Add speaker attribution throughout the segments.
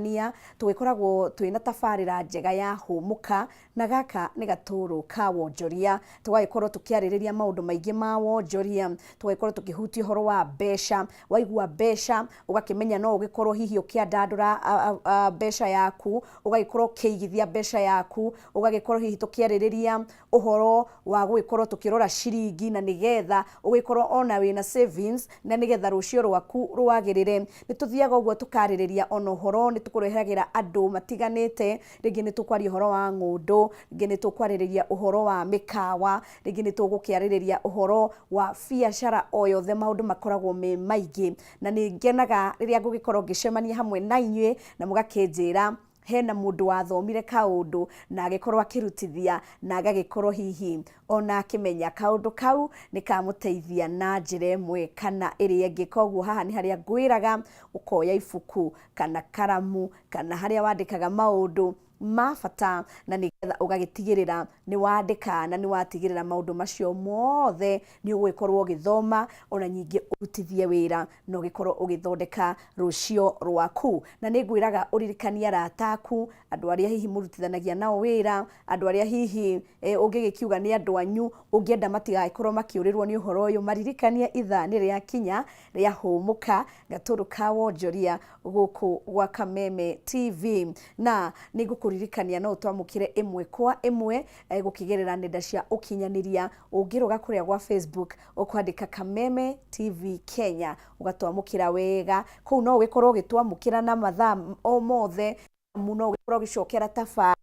Speaker 1: Ngũririkania tũgĩkoragwo twĩna tabarĩra njega ya Hũmũka, na gaka nĩ gatũrũ ka wonjoria. Tũgagĩkorwo tũkĩarĩrĩria maũndũ maingĩ ma wonjoria, tũgagĩkorwo tũkĩhutia ũhoro wa mbeca. Waigua mbeca ũgakĩmenya no ũgĩkorwo hihi ũkĩandandũra mbeca yaku, ũgagĩkorwo ũkĩigithia mbeca yaku, ũgagĩkorwo hihi tũkĩarĩrĩria ũhoro wa gũgĩkorwo tũkĩrora ciringi na nĩgetha ũgĩkorwo ona wĩna savings na nĩgetha rũciũ rwaku rwagĩrĩre. Nĩ tũthiaga ũguo tũkarĩrĩria ona ũhoro, nĩ tũkũrehagĩra andũ matiganĩte, rĩngĩ nĩ tũkwaria ũhoro wa ng'ũndũ, rĩngĩ nĩ tũkwarĩrĩria ũhoro wa mĩkawa, rĩngĩ nĩ tũgũkĩarĩrĩria ũhoro wa biacara o yothe, maũndũ makoragwo me maingĩ. Na nĩ ngenaga rĩrĩa ngũgĩkorwo ngĩcemania hamwe na inyuĩ na mũgakĩnjĩra hena mũndũ wathomire kaũndũ na agĩkorwo akĩrutithia na agagĩkorwo hihi ona akĩmenya kaũndũ kau nĩ kamũteithia na njĩra ĩmwe kana ĩrĩa ĩngĩ. Koguo haha nĩ harĩa ngwĩraga ũkoya ibuku kana karamu kana harĩa wandĩkaga maũndũ ma bata na nĩgetha ũgagĩtigĩrĩra nĩ wandĩka na nĩ watigĩrĩra maũndũ macio mothe nĩ ũgũgĩkorwo ũgĩthoma ona nyingĩ ũrutithie wĩra na ũgĩkorwo ũgĩthondeka rũciũ rwaku. Na nĩ ngwĩraga ũririkanie arata aku, andũ arĩa hihi mũrutithanagia nao wĩra, andũ arĩa hihi ũngĩgĩkiuga nĩ andũ anyu, ũngĩenda matigagĩkorwo makĩũrĩrwo nĩ ũhoro ũyũ, maririkanie ithaa nĩ rĩakinya rĩa Hũmũka, gatũrũ ka wonjoria gũkũ gwa Kameme TV. Na nĩ ngũkũririkania no ũtwamũkĩre ĩmwe kwa ĩmwe gũkĩgerera nenda cia ũkinyanĩria, ũngĩrũga kũrĩa gwa Facebook ũkwandĩka Kameme TV Kenya ũgatwamũkĩra wega, kũu no ũgĩkorwo ũgĩtwamũkĩra na mathaa o mothe, amu no ũgĩkorwo ũgĩcokera tabarĩra,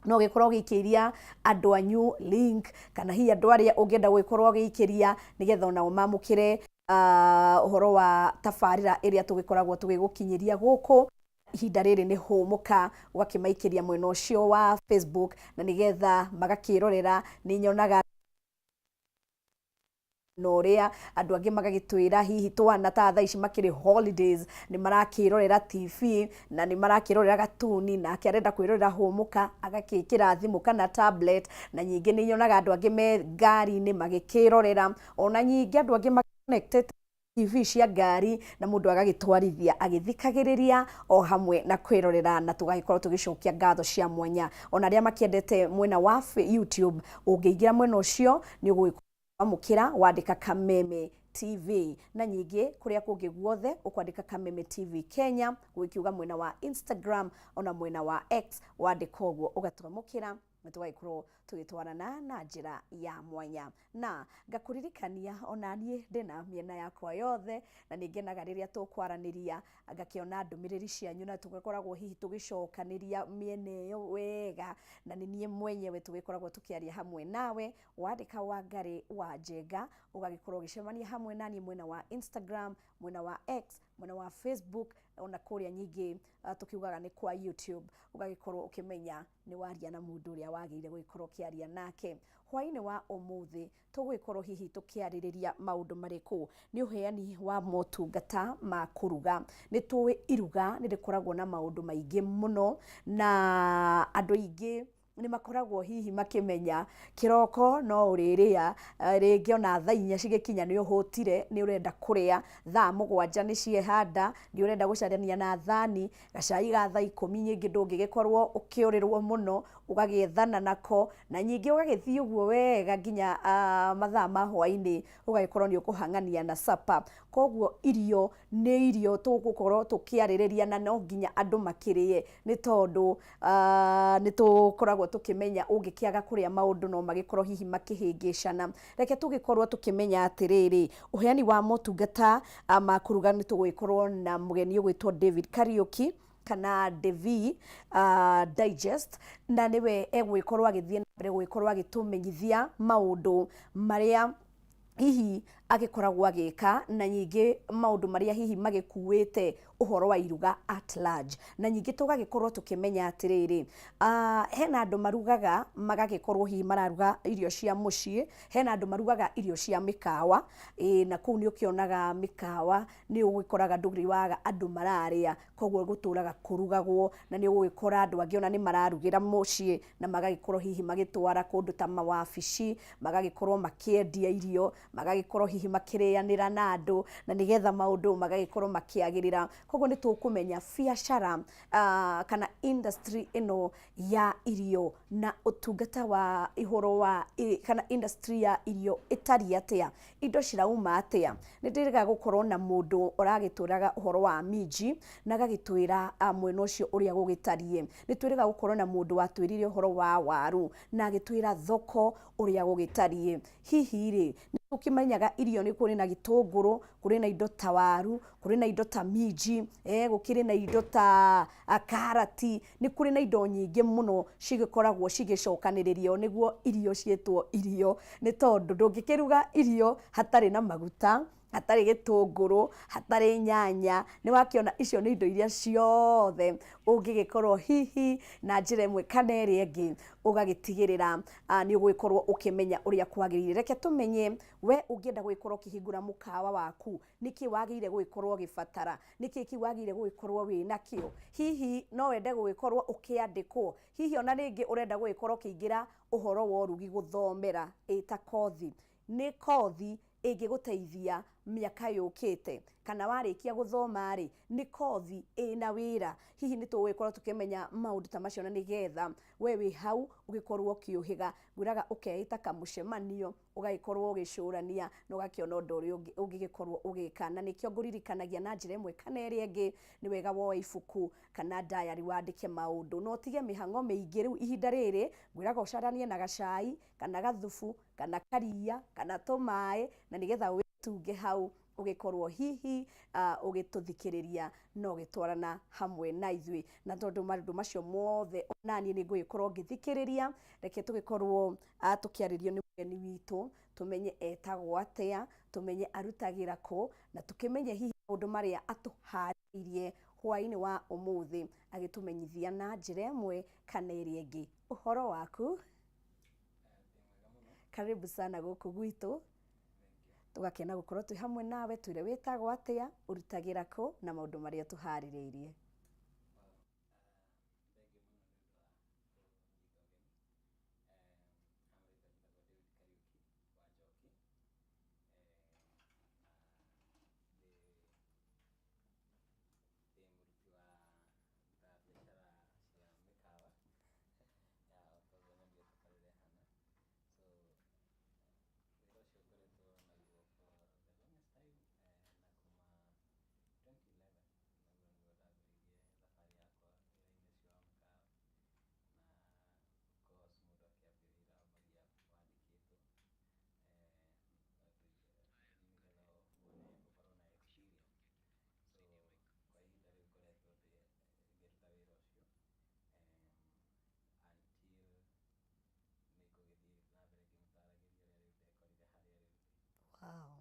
Speaker 1: no ũgĩkorwo ũgĩikĩria andũ anyu link, kana hihi andũ arĩa ũngĩenda gũgĩkorwo ũgĩikĩria nĩgetha onao mamũkĩre ũhoro wa tabarĩra ĩrĩa tũgĩkoragwo tũgĩgũkinyĩria gũkũ. Ihinda rĩrĩ nĩ Hũmũka, ũgakĩmaikĩria mwena ũcio wa Facebook na nĩgetha magakĩrorera. Nĩ nyonaga na ũrĩa andũ angĩ magagĩtwĩra hihi twana ta thaa ici makĩrĩ holidays nĩ marakĩrorera TV na nĩ marakĩrorera gatuni, nake arenda kwĩrorera Hũmũka agakĩkĩra thimũ kana tablet, na nyingĩ nĩ nyonaga andũ angĩ me ngari-inĩ magĩkĩrorera, ona nyingĩ andũ angĩ ma connected TV cia ngari na mũndũ agagĩtwarithia agĩthikagĩrĩria o hamwe na kwĩrorera, na tũgagĩkorwo tũgĩcokia ngatho cia mwanya. Ona arĩa makĩendete mwena wa YouTube, ũngĩingĩra mwena ũcio nĩ ũgũgĩkwamũkĩra wandĩka Kameme TV, na nyingĩ kũrĩa kũngĩ guothe ũkwandĩka Kameme TV Kenya, gũgĩkiuga mwena wa Instagram ona mwena wa X, wandĩka ũguo ũgatwamũkĩra na tũgagĩkorwo tũgĩtwarana na njĩra ya mwanya. Na ngakũririkania ona niĩ ndĩna mĩena yakwa yothe, na nĩ ngenaga rĩrĩa tũkwaranĩria ngakĩona ndũmĩrĩri cianyu na tũgakoragwo hihi tũgĩcokanĩria mĩena ĩyo wega, na nĩ niĩ mwenyewe tũgĩkoragwo tũkĩaria hamwe nawe. Wandĩka Wangarĩ wa Njenga ũgagĩkorwo ũgĩcemania hamwe naniĩ mwena wa Instagram, mwena wa X, mwena wa Facebook, ona kũrĩa nyingĩ tũkiugaga nĩ kwa YouTube, ũgagĩkorwo ũkĩmenya nĩ waria na mũndũ ũrĩa wagĩrĩire gũgĩkorwo ũkĩaria nake. Hwaĩ-inĩ wa ũmũthĩ tũgũgĩkorwo hihi tũkĩarĩrĩria maũndũ marĩkũ? Nĩ ũheani wa motungata ma kũruga. Nĩ tũĩ iruga nĩ rĩkoragwo na maũndũ maingĩ mũno, na andũ aingĩ nĩ makoragwo hihi makĩmenya kĩroko no ũrĩrĩa, rĩngĩ ona thaa inya cigĩkinya nĩ ũhũtire, nĩ ũrenda kũrĩa, thaa mũgwanja nĩ ciehanda, nĩ ũrenda gũcarania na thani, gacai ga thaa ikũmi nyingĩ ndũngĩgĩkorwo ũkĩũrĩrwo mũno, ũgagĩethana nako, na nyingĩ ũgagĩthiĩ ũguo wega nginya mathaa ma hwainĩ ũgagĩkorwo nĩ ũkũhang'ania na supper. Koguo irio nĩ irio tũgũkorwo tũkĩarĩrĩria na no nginya andũ makĩrĩe nĩ tondũ nĩ tũkoragwo tũkĩmenya ũngĩkĩaga kũrĩa maũndũ no magĩkorwo hihi makĩhĩngĩcana. Reke tũgĩkorwo tũkĩmenya atĩrĩrĩ, ũheani wa motungata ma kũruga nĩ tũgũgĩkorwo na mũgeni ũgwĩtwo David Kariũki kana Devi Digest, na nĩwe egũgĩkorwo agĩthiĩ na mbere gũgĩkorwo agĩtũmenyithia maũndũ marĩa hihi agĩkoragwo agĩka, na nyingĩ maũndũ marĩa hihi magĩkuĩte ũhoro wa iruga at large. Na nyingĩ tũgagĩkorwo tũkĩmenya atĩrĩrĩ, hena andũ marugaga magagĩkorwo hihi mararuga irio cia mũciĩ, hena andũ marugaga irio cia mĩkawa, ĩĩ na kũu nĩ ũkĩonaga mĩkawa nĩ ũgĩkoraga ndũrĩ waga andũ mararĩa, koguo gũtũraga kũrugagwo, na nĩ ũgũgĩkora andũ angĩ ona nĩ mararugĩra mũciĩ na magagĩkorwo hihi magĩtwara kũndũ ta mawabici, magagĩkorwo makĩendia irio, magagĩkorwo hihi makĩrĩanĩra na andũ, na nĩgetha maũndũ magagĩkorwo makĩagĩrĩra. Koguo nĩ tũkũmenya biacara kana industry ĩno ya irio na ũtungata wa ihoro wa kana industry ya irio ĩtariĩ atĩa, indo cirauma atĩa. Nĩ ndĩrĩga gũkorwo na mũndũ ũragĩtwĩraga ũhoro wa minji na agagĩtwĩra mwena ũcio ũrĩa gũgĩtariĩ. Nĩ twĩrĩga gũkorwo na mũndũ watwĩrire ũhoro wa waru na agĩtwĩra thoko ũrĩa gũgĩtariĩ. Hihi rĩ, nĩ tũkĩmenyaga irio nĩ kũrĩ na gĩtũngũrũ, kũrĩ na indo ta waru, kũrĩ na indo ta minji, gũkĩrĩ na indo ta karati, nĩ kũrĩ na indo nyingĩ mũno cigĩkoragwo cigĩcokanĩrĩrio nĩguo irio ciĩtwo irio, nĩ tondũ ndũngĩkĩruga irio hatarĩ na maguta, hatarĩ gĩtũngũrũ, hatarĩ nyanya, nĩ wakĩona icio nĩ indo iria ciothe ũngĩgĩkorwo hihi na njĩra ĩmwe kana ĩrĩa ĩngĩ ũgagĩtigĩrĩra nĩ ũgũgĩkorwo ũkĩmenya ũrĩa kwagĩrĩire. Reke tũmenye we ũngĩenda gũgĩkorwo ũkĩhingũra mũkawa waku, nĩkĩ wagĩrĩire gũgĩkorwo ũgĩbatara, nĩkĩ kĩu wagĩrĩire gũgĩkorwo wĩnakĩo, hihi no wende gũgĩkorwo ũkĩandĩkwo, hihi ona rĩngĩ ũrenda gũgĩkorwo ũkĩingĩra ũhoro wa ũrugi gũthomera ĩta kothi, nĩ kothi ĩngĩgũteithia mĩaka yũkĩte, kana warĩkia gũthoma rĩ, nĩ kothi ĩna wĩra, hihi nĩ tũgũgĩkorwo tũkĩmenya maũndũ ta macio na nĩgetha we wĩ hau ũgĩkorwo ũkĩũhĩga, ngwĩraga ũkeĩta kamũcemanio, ũgagĩkorwo ũgĩcũrania na ũgakĩona ũndũ ũrĩa ũngĩgĩkorwo ũgĩka, na nĩkĩo ngũririkanagia na njĩra ĩmwe kana ĩrĩa ĩngĩ, nĩ wega woe ibuku kana diary wandĩke maũndũ, na ũtige mĩhang'o mĩingĩ, rĩu ihinda rĩrĩ ngwĩraga ũcaranie na gacai, kana gathubu, kana karia, kana tũmaĩ, na nĩgetha wĩtunge hau ũgĩkorwo hihi ũgĩtũthikĩrĩria na ũgĩtwarana hamwe na ithuĩ. Na tondũ maũndũ macio mothe onaniĩ nĩ ngũgĩkorwo ngĩthikĩrĩria, reke tũgĩkorwo tũkĩarĩrio nĩ mũgeni witũ, tũmenye etagwo atĩa, tũmenye arutagĩra kũ, na tũkĩmenye hihi maũndũ marĩa atũharĩirie hwaĩ-inĩ wa ũmũthĩ, agĩtũmenyithia na njĩra ĩmwe kana ĩrĩa ĩngĩ. Ũhoro waku? Karibu sana gũkũ gwitũ, tũgakena gũkorwo twĩ hamwe nawe, twĩre wĩtagwo atĩa, ũrutagĩra kũ, na maũndũ marĩa tũharĩrĩirie. Wow.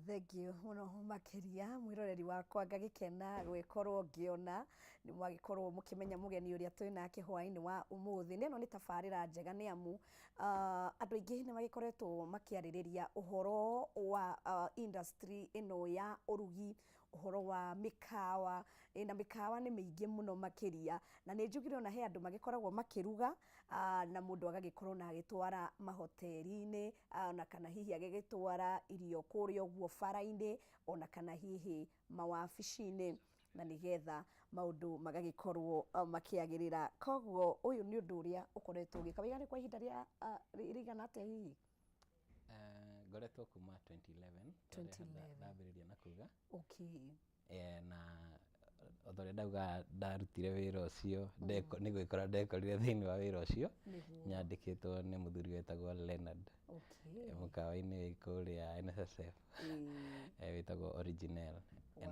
Speaker 1: Thank you mũno makĩria mwĩroreri wakwa, ngagĩkena gwĩkorwo ngĩona nĩ mwagĩkorwo mũkĩmenya mũgeni ũrĩa twĩ nake hwaĩ-inĩ wa ũmũthĩ. Na ĩno nĩ tabarĩra njega nĩ amu andũ aingĩ nĩ magĩkoretwo makĩarĩrĩria ũhoro wa industry ĩno ya ũrugi, ũhoro wa mĩkawa, na mĩkawa nĩ mĩingĩ mũno makĩria, na nĩ njugire ona he andũ magĩkoragwo makĩruga na mũndũ agagĩkorwo na agĩtwara mahoteri-inĩ, ona kana hihi agĩgĩtwara irio kũrĩa ũguo bara-inĩ, ona kana hihi mawabici-inĩ, na nĩgetha maũndũ magagĩkorwo makĩagĩrĩra. Koguo ũyũ nĩ ũndũ ũrĩa ũkoretwo ũgĩka. Wĩra nĩ kwa ihinda rĩa rĩigana atĩa hihi?
Speaker 2: Ngoretwo kuma 2011,
Speaker 1: 2011.
Speaker 2: Ndambĩrĩria na kuga.
Speaker 1: Okay.
Speaker 2: Na o ta ũrĩa ndauga ndarutire wĩra ũcio, nĩ gwĩkora ndekorire thĩinĩ wa wĩra ũcio, nyandĩkĩtwo nĩ mũthuri wetagwo Leonard. Mũkawa-inĩ wĩ kũrĩa NSSF, wĩtagwo Original.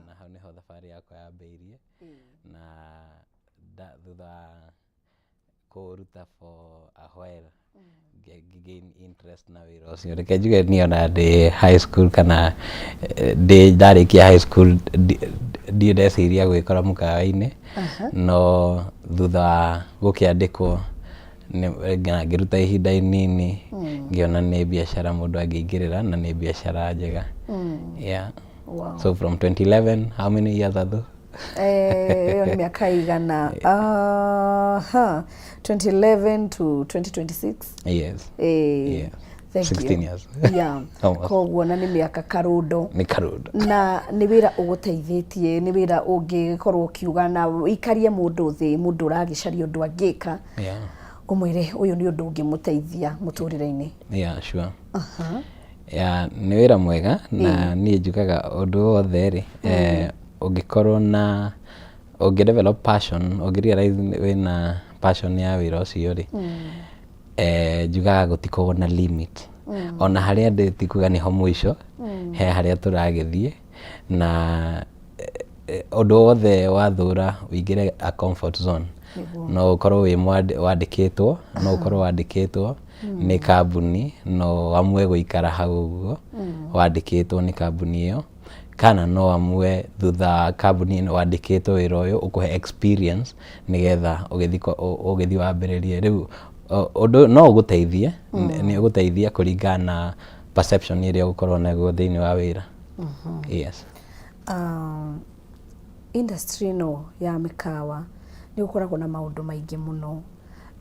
Speaker 2: Na hau nĩho thabarĩ yakwa yambĩrĩirie, na thutha wa kũũruta for a while, ngĩ gain interest na wĩra ũcio. Reke njuge niĩ ona ndĩ high school kana ndĩ ndarĩkia high school, ndirĩ ndeciria gwĩkora mũkawa-inĩ, no thutha wa gũkĩandĩkwo na ngĩruta ihinda inini, ngĩona nĩ biacara mũndũ angĩingĩrĩra na nĩ biacara njega. Yeah.
Speaker 1: Wow.
Speaker 2: So from 2011, how many years are those?
Speaker 1: Ĩyo nĩ mĩaka igana? 2011 to 2026.
Speaker 2: Yes.
Speaker 1: Eh,
Speaker 2: Yeah.
Speaker 1: Thank you.
Speaker 2: 16 years. Almost.
Speaker 1: Koguo na nĩ mĩaka karũndo.
Speaker 2: Nĩ karũndo.
Speaker 1: Na nĩ wĩra ũgũteithĩtie, nĩ wĩra ũngĩkorwo ũkiuga na ũikarie mũndũ thĩ, mũndũ ũragĩcaria ũndũ angĩka, ũmwĩre ũyũ nĩ ũndũ ũngĩmũteithia mũtũrĩre-inĩ.
Speaker 2: Yeah, sure. Yeah, nĩ wĩra mwega na niĩ njugaga ũndũ wothe rĩ, ũngĩkorwo na ũngĩ develop passion, ũngĩ realize wĩna passion ya wĩra ũcio rĩ, njugaga gũtikoragwo na limit. Ona harĩa ndĩ ti kuga nĩho mũico, he harĩa tũragĩthiĩ na ũndũ wothe wathũra ũingĩre a comfort zone. No ũkorwo wĩ wandĩkĩtwo, no ũkorwo wandĩkĩtwo nĩ kambuni, no ũamue gũikara hau ũguo wandĩkĩtwo nĩ kambuni ĩyo, kana no ũamue thutha wa kambuni ĩno wandĩkĩtwo wĩra ũyũ ũkũhe experience nĩgetha ũgĩthiĩ wambĩrĩrie. Rĩu ũndũ no ũgũteithie, nĩ ũgũteithia kũringana na perception ĩrĩa ũgũkorwo naguo thĩinĩ wa wĩra. Yes.
Speaker 1: Industry ĩno ya mĩkawa nĩ gũkoragwo na maũndũ maingĩ mũno,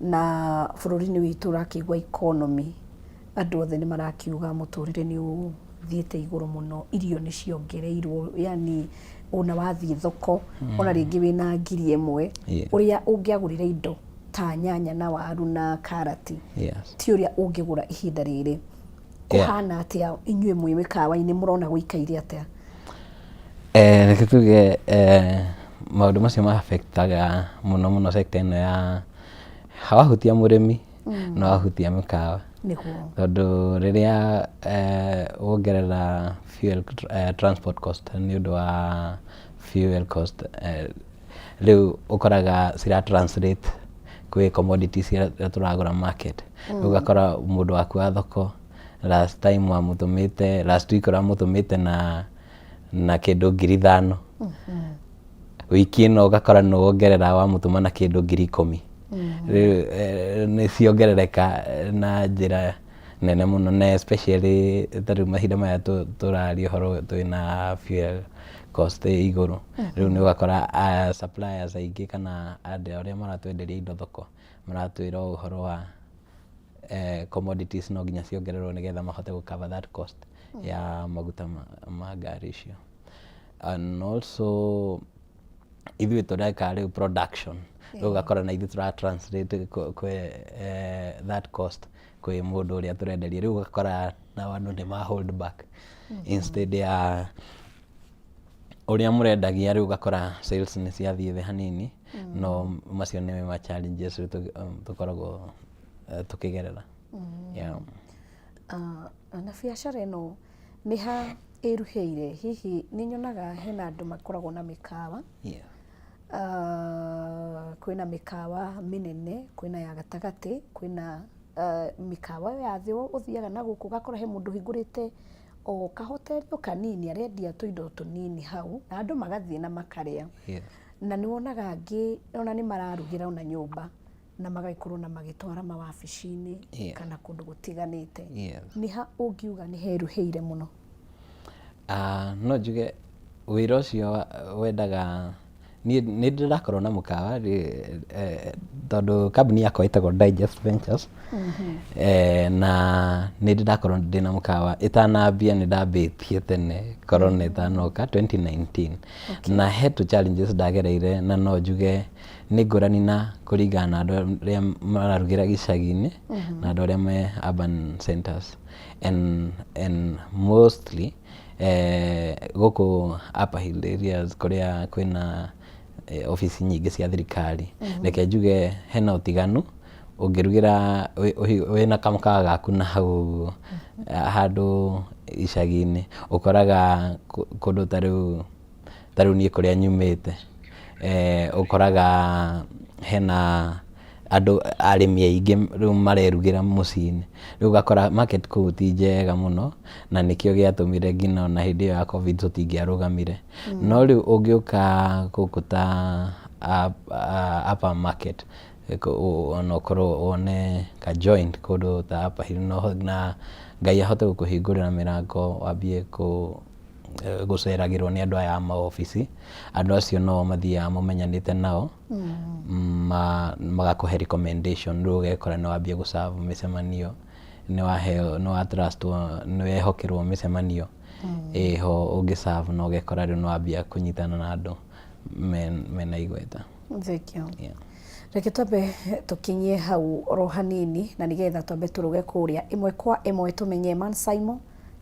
Speaker 1: na bũrũri-inĩ witũ ũrakĩigua economy, andũ othe nĩ marakiuga mũtũrĩre nĩ ũthiĩte igũrũ mũno, irio nĩ ciongereirwo, yani ona wathiĩ thoko, ona rĩngĩ wĩna 1000, ũrĩa ũngĩagũrire indo ta nyanya na waru na karati, ti ũrĩa ũngĩgũra ihinda rĩrĩ. Kũhana atĩa inyuĩ mwĩ mĩkawa-inĩ, mũrona gũikaire atĩa?
Speaker 2: Reke tuge maũndũ macio ma affectaga mũno mũno sector ĩno ya wahutia mũrĩmi na wahutia mĩkawa. Tondũ rĩrĩa wongerera fuel, transport cost nĩ ũndũ wa fuel cost, rĩu ũkoraga cira translate kwĩ commodities iria tũragũra market. Rĩu ũgakora mũndũ waku wa thoko last time wamũtũmĩte, last week ũramũtũmĩte na kĩndũ 5,000, wiki ĩno ũgakora nĩ wongerera wamũtũma na kĩndũ 10,000. Rĩu nĩ ciongerereka na njĩra nene mũno, na especially ta rĩu mahinda maya tũraria ũhoro twĩna fuel cost ĩ igũrũ. Rĩu nĩ ũgakora suppliers aingĩ kana andũ arĩa maratwenderia indo thoko maratwĩra ũhoro wa commodities no nginya ciongererwo nĩgetha mahote gũ cover that cost ya maguta ma ngari icio. And also ithuĩ tũreka rĩu production, rĩu ũgakora na ithuĩ tũra translate kwĩ that cost kwĩ mũndũ ũrĩa tũrenderia. Rĩu ũgakora nao andũ nĩ ma hold back instead ya ũrĩa mũrendagia. Rĩu ũgakora sales nĩ ciathiĩ thĩ hanini, no macio nĩ ma challenges rĩu tũkoragwo tũkĩgerera. Yeah.
Speaker 1: Na biacara ĩno nĩ ha ĩruhĩire? Hihi nĩ nyonaga hena andũ makoragwo na mĩkawa, kwĩna mĩkawa mĩnene, kwĩna ya gatagatĩ, kwĩna mĩkawa ya thĩ, ũthiaga na gũkũ ũgakora he mũndũ ũhingũrĩte o kahoteri o kanini, arendia tũindo tũnini hau na andũ magathiĩ na makarĩa. Na nĩ wonaga angĩ ona nĩ mararugĩra ona nyũmba na magagĩkorwo na magĩtwara mawabici-inĩ kana kũndũ gũtiganĩte. Nĩ ha ũngiuga nĩ heruhĩire mũno?
Speaker 2: No njuge wĩra ũcio wendaga niĩ nĩ ndĩrakorwo na mũkawa tondũ kambuni yakwa ĩtagwo Digest Ventures, na nĩ ndĩrakorwo ndĩna mũkawa. Ĩtanambia nĩ ndambĩtie tene corona ĩtanoka 2019, na he tũ challenges ndagereire, na no njuge nĩ ngũrani na kũringana na andũ arĩa mararugĩra gĩcagi-inĩ na andũ arĩa me urban centers, and mostly gũkũ upper hill areas kũrĩa kwĩna obici nyingĩ cia thirikari. Reke njuge hena ũtiganu ũngĩrugĩra wĩna kamũkawa gaku na hau ũguo handũ icagi-inĩ, ũkoraga kũndũ ta rĩu niĩ kũrĩa nyumĩte, ũkoraga hena andũ arĩmi aingĩ rĩu marerugĩra mũciĩ-inĩ. Rĩu ũgakora market kũu ti njega mũno, na nĩkĩo gĩatũmire nginya ona hĩndĩ ĩyo ya COVID tũtingĩarũgamire. No rĩu ũngĩũka gũkũ ta upper market, ona ũkorwo wone ka joint kũndũ ta Upper Hill, na Ngai ahote gũkũhingũrĩra mĩrango wambie gũceragĩrwo nĩ andũ aya a maobici, andũ acio no mathiaga mũmenyanĩte nao, magakũhe recommendation, rĩu ũgekora nĩ wambia gũ serve mĩcemanio. Nĩ waheo, nĩ wa trust wo, nĩ wehokerwo mĩcemanio ĩho ũngĩ serve na ũgekora rĩu nĩ wambia kũnyitana na andũ mena igweta.
Speaker 1: Thank you.
Speaker 2: Yeah.
Speaker 1: Reke twambe tũkinyie hau oro hanini na nĩgetha twambe tũrũge kũrĩa ĩmwe kwa ĩmwe tũmenye Man Saimo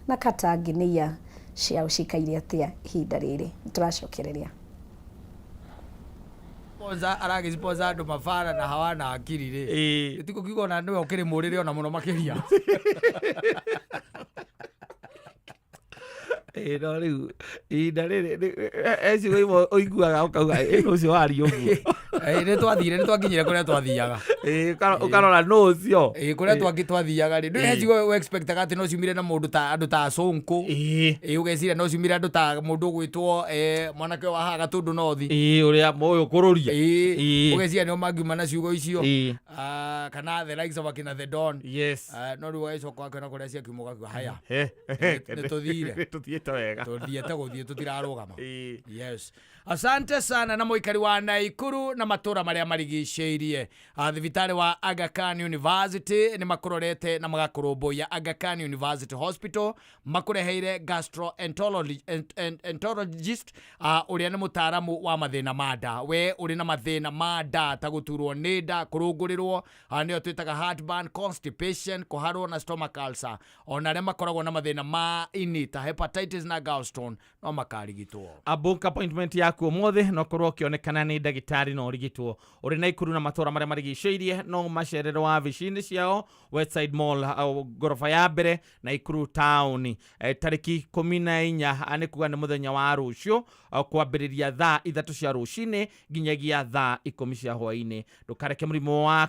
Speaker 1: na Kata Nginia ciao cikaire atĩa ihinda rĩrĩ. Nĩtũracokereria.
Speaker 3: Sponsor aragĩ sponsor andũ mabara na hawana akiri rĩ.
Speaker 4: Ĩĩ.
Speaker 3: Tiko kiuga ona nĩwe ũkĩrĩ mũrĩre ona mũno makĩria.
Speaker 4: Ĩĩ no rĩu ihinda rĩrĩ he ciugo imwe ũiguaga ũkauga ĩ nũ ũcio waria ũguo.
Speaker 3: Ĩĩ nĩ twathire nĩ twakinyire kũrĩa twathiaga.
Speaker 4: Ĩĩ ũkarora nũ ũcio.
Speaker 3: Ĩĩ kũrĩa twathiaga rĩ. Ndũĩ he ciugo ũ expectaga atĩ no ciumire na mũndũ ta andũ ta Sonko.
Speaker 4: Ĩĩ.
Speaker 3: Ĩĩ ũgeciria no ciumire andũ ta mũndũ ũgwĩtwo mwanake wa haha Gatũndũ North.
Speaker 4: Ĩĩ ũrĩa ũyũ kũrũria.
Speaker 3: Ĩĩ.
Speaker 4: Ĩĩ.
Speaker 3: Ũgeciria nĩo mangiuma na ciugo icio.
Speaker 4: Ĩĩ.
Speaker 3: Kana the likes of akina The Don.
Speaker 4: Yes.
Speaker 3: No rĩu ũgagĩcoka ũgakĩona kũrĩa ciakiuma ũgakiuga haya.
Speaker 4: He.
Speaker 3: Nĩ tũthire.
Speaker 4: Nĩ tũthiĩte wega.
Speaker 3: Tũthiĩte gũthiĩ tũtirarũgama.
Speaker 4: Ĩĩ.
Speaker 3: Yes. Asante sana na mũikari wa Naikuru na matũra marĩa marigicĩirie. Thibitarĩ wa Aga Khan University nĩ makũrorete na magakũrũmbũiya. Aga Khan University Hospital makũreheire gastroenterologist ũrĩa nĩ mũtaaramu wa mathĩna ma nda. We ũrĩ na mathĩna ma nda ta gũturwo nĩ nda, kũrũngũrĩrwo, nĩyo twĩtaga heartburn, constipation, kũharwo na stomach ulcer. Ona arĩa makoragwo na mathĩna ma ini ta hepatitis na gallstone no makarigitwo.
Speaker 4: A book appointment yaku ũmũthĩ no korwo ũkĩonekana nĩ ndagĩtarĩ na ũrigitwo. Ũrĩ Naikuru na matũra marĩa marigicĩirie no macerere wabici-inĩ ciao Westside Mall, ngoroba ya mbere Naikuru town. Tarĩki 14, nĩ kuga nĩ mũthenya wa rũciũ, kwambĩrĩria thaa 3 cia rũcinĩ nginyagia thaa 10 cia hwaĩ-inĩ. Ndũkareke mũrimũ wa,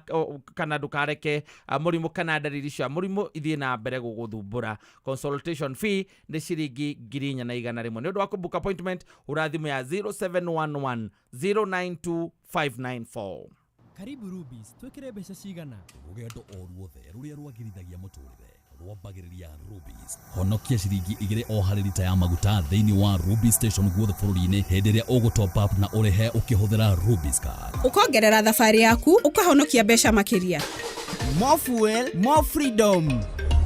Speaker 4: kana ndũkareke mũrimũ kana ndariri cia mũrimũ ithiĩ na mbere gũgũthumbũra. Consultation fee nĩ ciringi 4,100. Nĩ ũndũ wa kũbook appointment hũra thimũ ya 0711 092 594.
Speaker 5: Karibu Rubis, twĩkĩre mbeca cigana?
Speaker 6: Rũgendo o ruothe rũrĩa rwagĩrithagia mũtũrĩre rwambagĩrĩria Rubis. Honokia ciringi 2 o harĩ rita ya maguta thĩinĩ wa Rubis station guothe bũrũri-inĩ hĩndĩ ĩrĩa ũgũ top up na ũrĩhe ũkĩhũthĩra Rubis card.
Speaker 7: Ũkongerera thabarĩ yaku, ũkahonokia mbeca makĩria.
Speaker 8: More fuel, more freedom.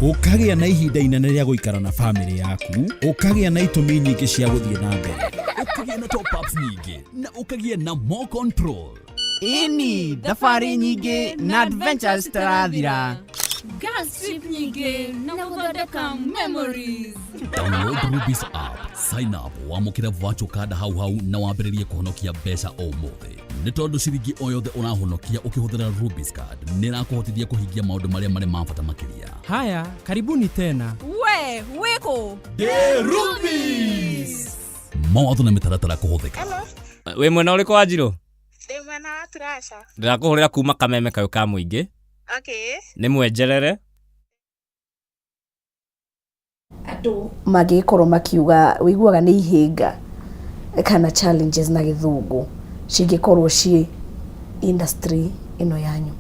Speaker 9: Ũkagĩa na ihinda inene rĩa gũikara na famĩlĩ yaku, ũkagĩa na itũmi nyingĩ cia gũthiĩ na mbere.
Speaker 6: Ũkagĩa na top ups nyingĩ na ũkagĩa na more control.
Speaker 8: Ĩni, thabarĩ nyingĩ na adventures citarathira.
Speaker 10: Gas trip nyingĩ na gũthondeka memories.
Speaker 6: Download Rubis app, sign up, wamũkĩre virtual card hau hau na wambĩrĩrie kũhonokia mbeca ũmũthĩ. Nĩ tondũ ciringi o yothe ũrahonokia ũkĩhũthĩra Rubis card nĩ ĩrakũhotithia kũhingia maũndũ marĩa marĩ ma bata makĩria.
Speaker 5: Haya, karibuni tena.
Speaker 7: We, wĩkũ?
Speaker 6: Ndĩ Rubis. Mawatho na mĩtaratara kũhũthĩka.
Speaker 11: Wĩ mwena ũrĩkũ wa Njirũ?
Speaker 12: Ndĩ mwena wa Turasha.
Speaker 11: Ndĩrakũhũrĩra kuma kameme kayũ ka mũingĩ.
Speaker 12: Okay.
Speaker 11: Nĩ mwenjerere.
Speaker 1: Andũ mangĩgĩkorwo makiuga wĩiguaga nĩ ihĩnga kana challenges na gĩthũngũ cingĩkorwo ciĩ industry ĩno yanyu.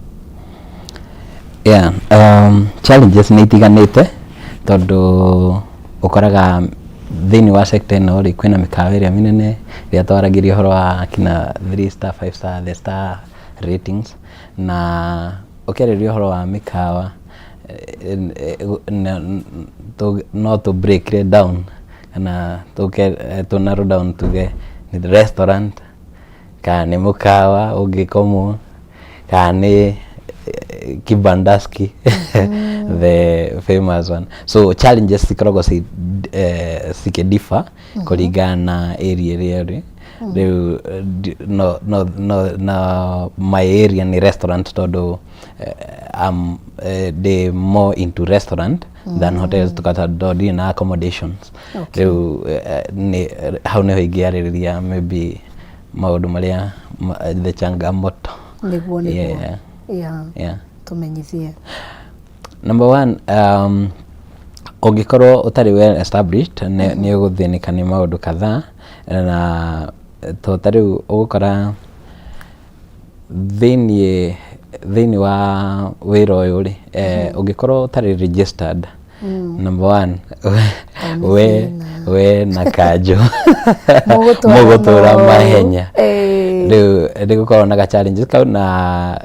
Speaker 2: Yeah, challenges nĩ itiganĩte tondũ ũkoraga thĩinĩ wa sector ĩno rĩ kwĩna mĩkawa ĩrĩa mĩnene ĩrĩa twaragĩria ũhoro wa kina 3 star, 5 star, the star ratings, na ũkĩarĩrĩria ũhoro wa mĩkawa no tũ break it down kana tũke tũ narrow down tuge nĩ restaurant kana nĩ mũkawa ũngĩkomwo kana nĩ kibandaski, the famous one. So challenges cikoragwo cikĩdiffer kũringana na area ĩrĩa ũrĩ. Rĩu no no no no my area nĩ restaurant tondũ ndĩ more into restaurant than hotels tondũ ndirĩ na accommodations. Rĩu nĩ hau nĩho ingĩarĩrĩria maybe maũndũ marĩa the changamoto.
Speaker 1: Nĩguo, nĩguo.
Speaker 2: Yeah.
Speaker 1: Yeah.
Speaker 2: Yeah.
Speaker 1: Tũmenyithie.
Speaker 2: Number one, ũngĩkorwo ũtarĩ well established nĩ ũgũthĩnĩka nĩ maũndũ kadhaa, na to ta rĩu ũgũkora thĩinĩ wa wĩra ũyũ rĩ, ũngĩkorwo ũtarĩ registered, number one, We we na kanjũ
Speaker 1: Mũgũtwara
Speaker 2: mũgũtũra
Speaker 1: no.
Speaker 2: mahenya.
Speaker 1: Ĩĩ.
Speaker 2: Rĩu nĩ gũkoragwo na ga challenges kau, na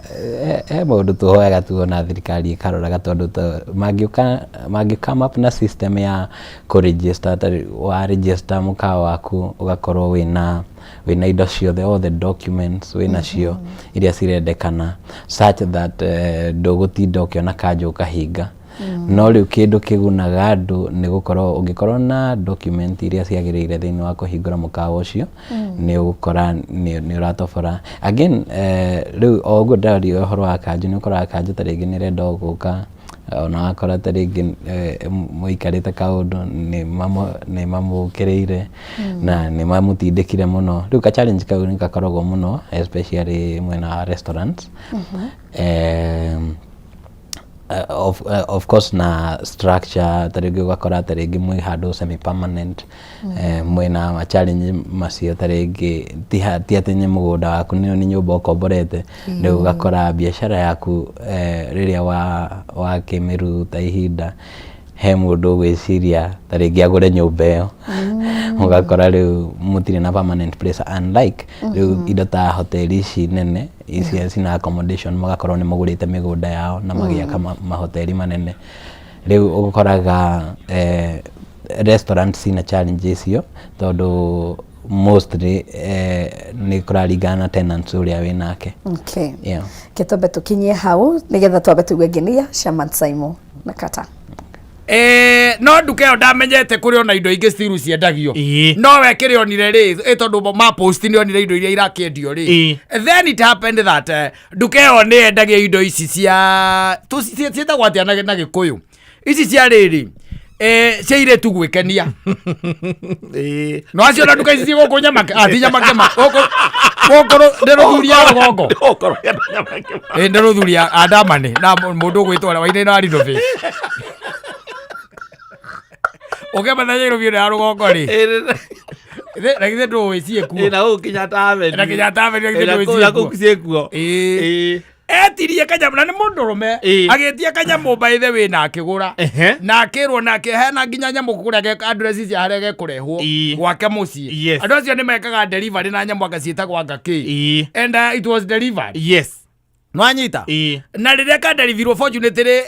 Speaker 2: he maũndũ tũhoyaga tuona thirikari ĩkaroraga, tondũ mangĩũka mangĩ come up na system ya kũ register, ta rĩu wa register mũkawa waku, ũgakorwo wĩna indo ciothe, all the documents wĩna cio iria cirendekana, such that ndũgũtinda ũkĩona kanjũ ũkahinga. No rĩu kĩndũ kĩgunaga andũ nĩ gũkorwo ũngĩkorwo na document iria ciagĩrĩire thĩinĩ wa kũhingũra mũkawa ũcio, nĩ ũgũkora nĩ ũratobora again. Rĩu o ũguo ndĩraria ũhoro wa kanjũ, nĩ ũkoraga kanjũ ta rĩngĩ nĩ ĩrenda o gũka, ona wakora ta rĩngĩ mũikarĩte kaũndũ nĩ mamũkĩrĩire na nĩ mamũtindĩkire mũno. Rĩu ka challenge kau nĩ gakoragwo mũno, especially mwena wa restaurants. Of course na structure, ta rĩngĩ ũgakora ta rĩngĩ mwĩ handũ semi permanent, mwĩna ma challenge macio, ta rĩngĩ ti atĩ nĩ mũgũnda waku, nĩ nyũmba ũkomborete. Rĩu ũgakora biacara yaku, rĩrĩa wakĩmĩruta ihinda, he mũndũ ũgwĩciria ta rĩngĩ agũre nyũmba ĩyo, ũgakora rĩu mũtirĩ na permanent place, unlike rĩu indo ta hoteli ici nene ici cina accommodation, magakorwo nĩ magũrĩte mĩgũnda yao na magĩaka mahoteli manene. Rĩu ũkoraga restaurant cina challenge icio, tondũ mostly nĩ kũraringana na tenants ũrĩa wĩnake.
Speaker 1: Okay.
Speaker 2: Yeah.
Speaker 1: Ke twambe tũkinyie hau nĩgetha twambe tũigue ngenia cia Matsaimo na Kata.
Speaker 3: No nduka ĩyo ndamenyete kũrĩ ona indo ingĩ stiru ciendagio, no we kĩrĩa onire rĩ, tondũ ma post nĩ onire indo iria irakĩendio rĩ. Then it happened that nduka ĩyo nĩ yendagia indo ici cia ciĩtagwo atĩa na Gĩkũyũ, ici cia rĩrĩ, cia irĩtu gwĩkenia. No acio na nduka ici ciĩ gũkũ Nyamake, ti Nyamakema, gũkũ nĩ rũthuri ya rũgongo. Nĩ rũthuri ya andamani na mũndũ ũgwĩtwo wainaina wa renovate ũkĩmenya Nairobi ĩno ya rũgongo rĩ, na githĩ ndũĩ ciĩkuo?
Speaker 4: Na gũkũ Kenyatta Avenue.
Speaker 3: Na Kenyatta Avenue, na githĩ
Speaker 4: Na
Speaker 3: ndũĩ
Speaker 4: kũu- na
Speaker 3: ciĩkuo?
Speaker 4: kũu ciĩkuo.
Speaker 3: Ĩĩ. Etirie kanyamũ na nĩ mũndũrũme, agĩtia kanyamũ by the way, na akĩgũra na akĩrwo na akĩheana nginya nyamũ kũrĩa address cia harĩa gekũrehwo gwake mũciĩ. Andũ acio nĩ mekaga delivery na nyamũ anga ciĩtagwo anga kĩ, and it was delivered. Nwanyita na rĩrĩa kadeliverwo, fortunately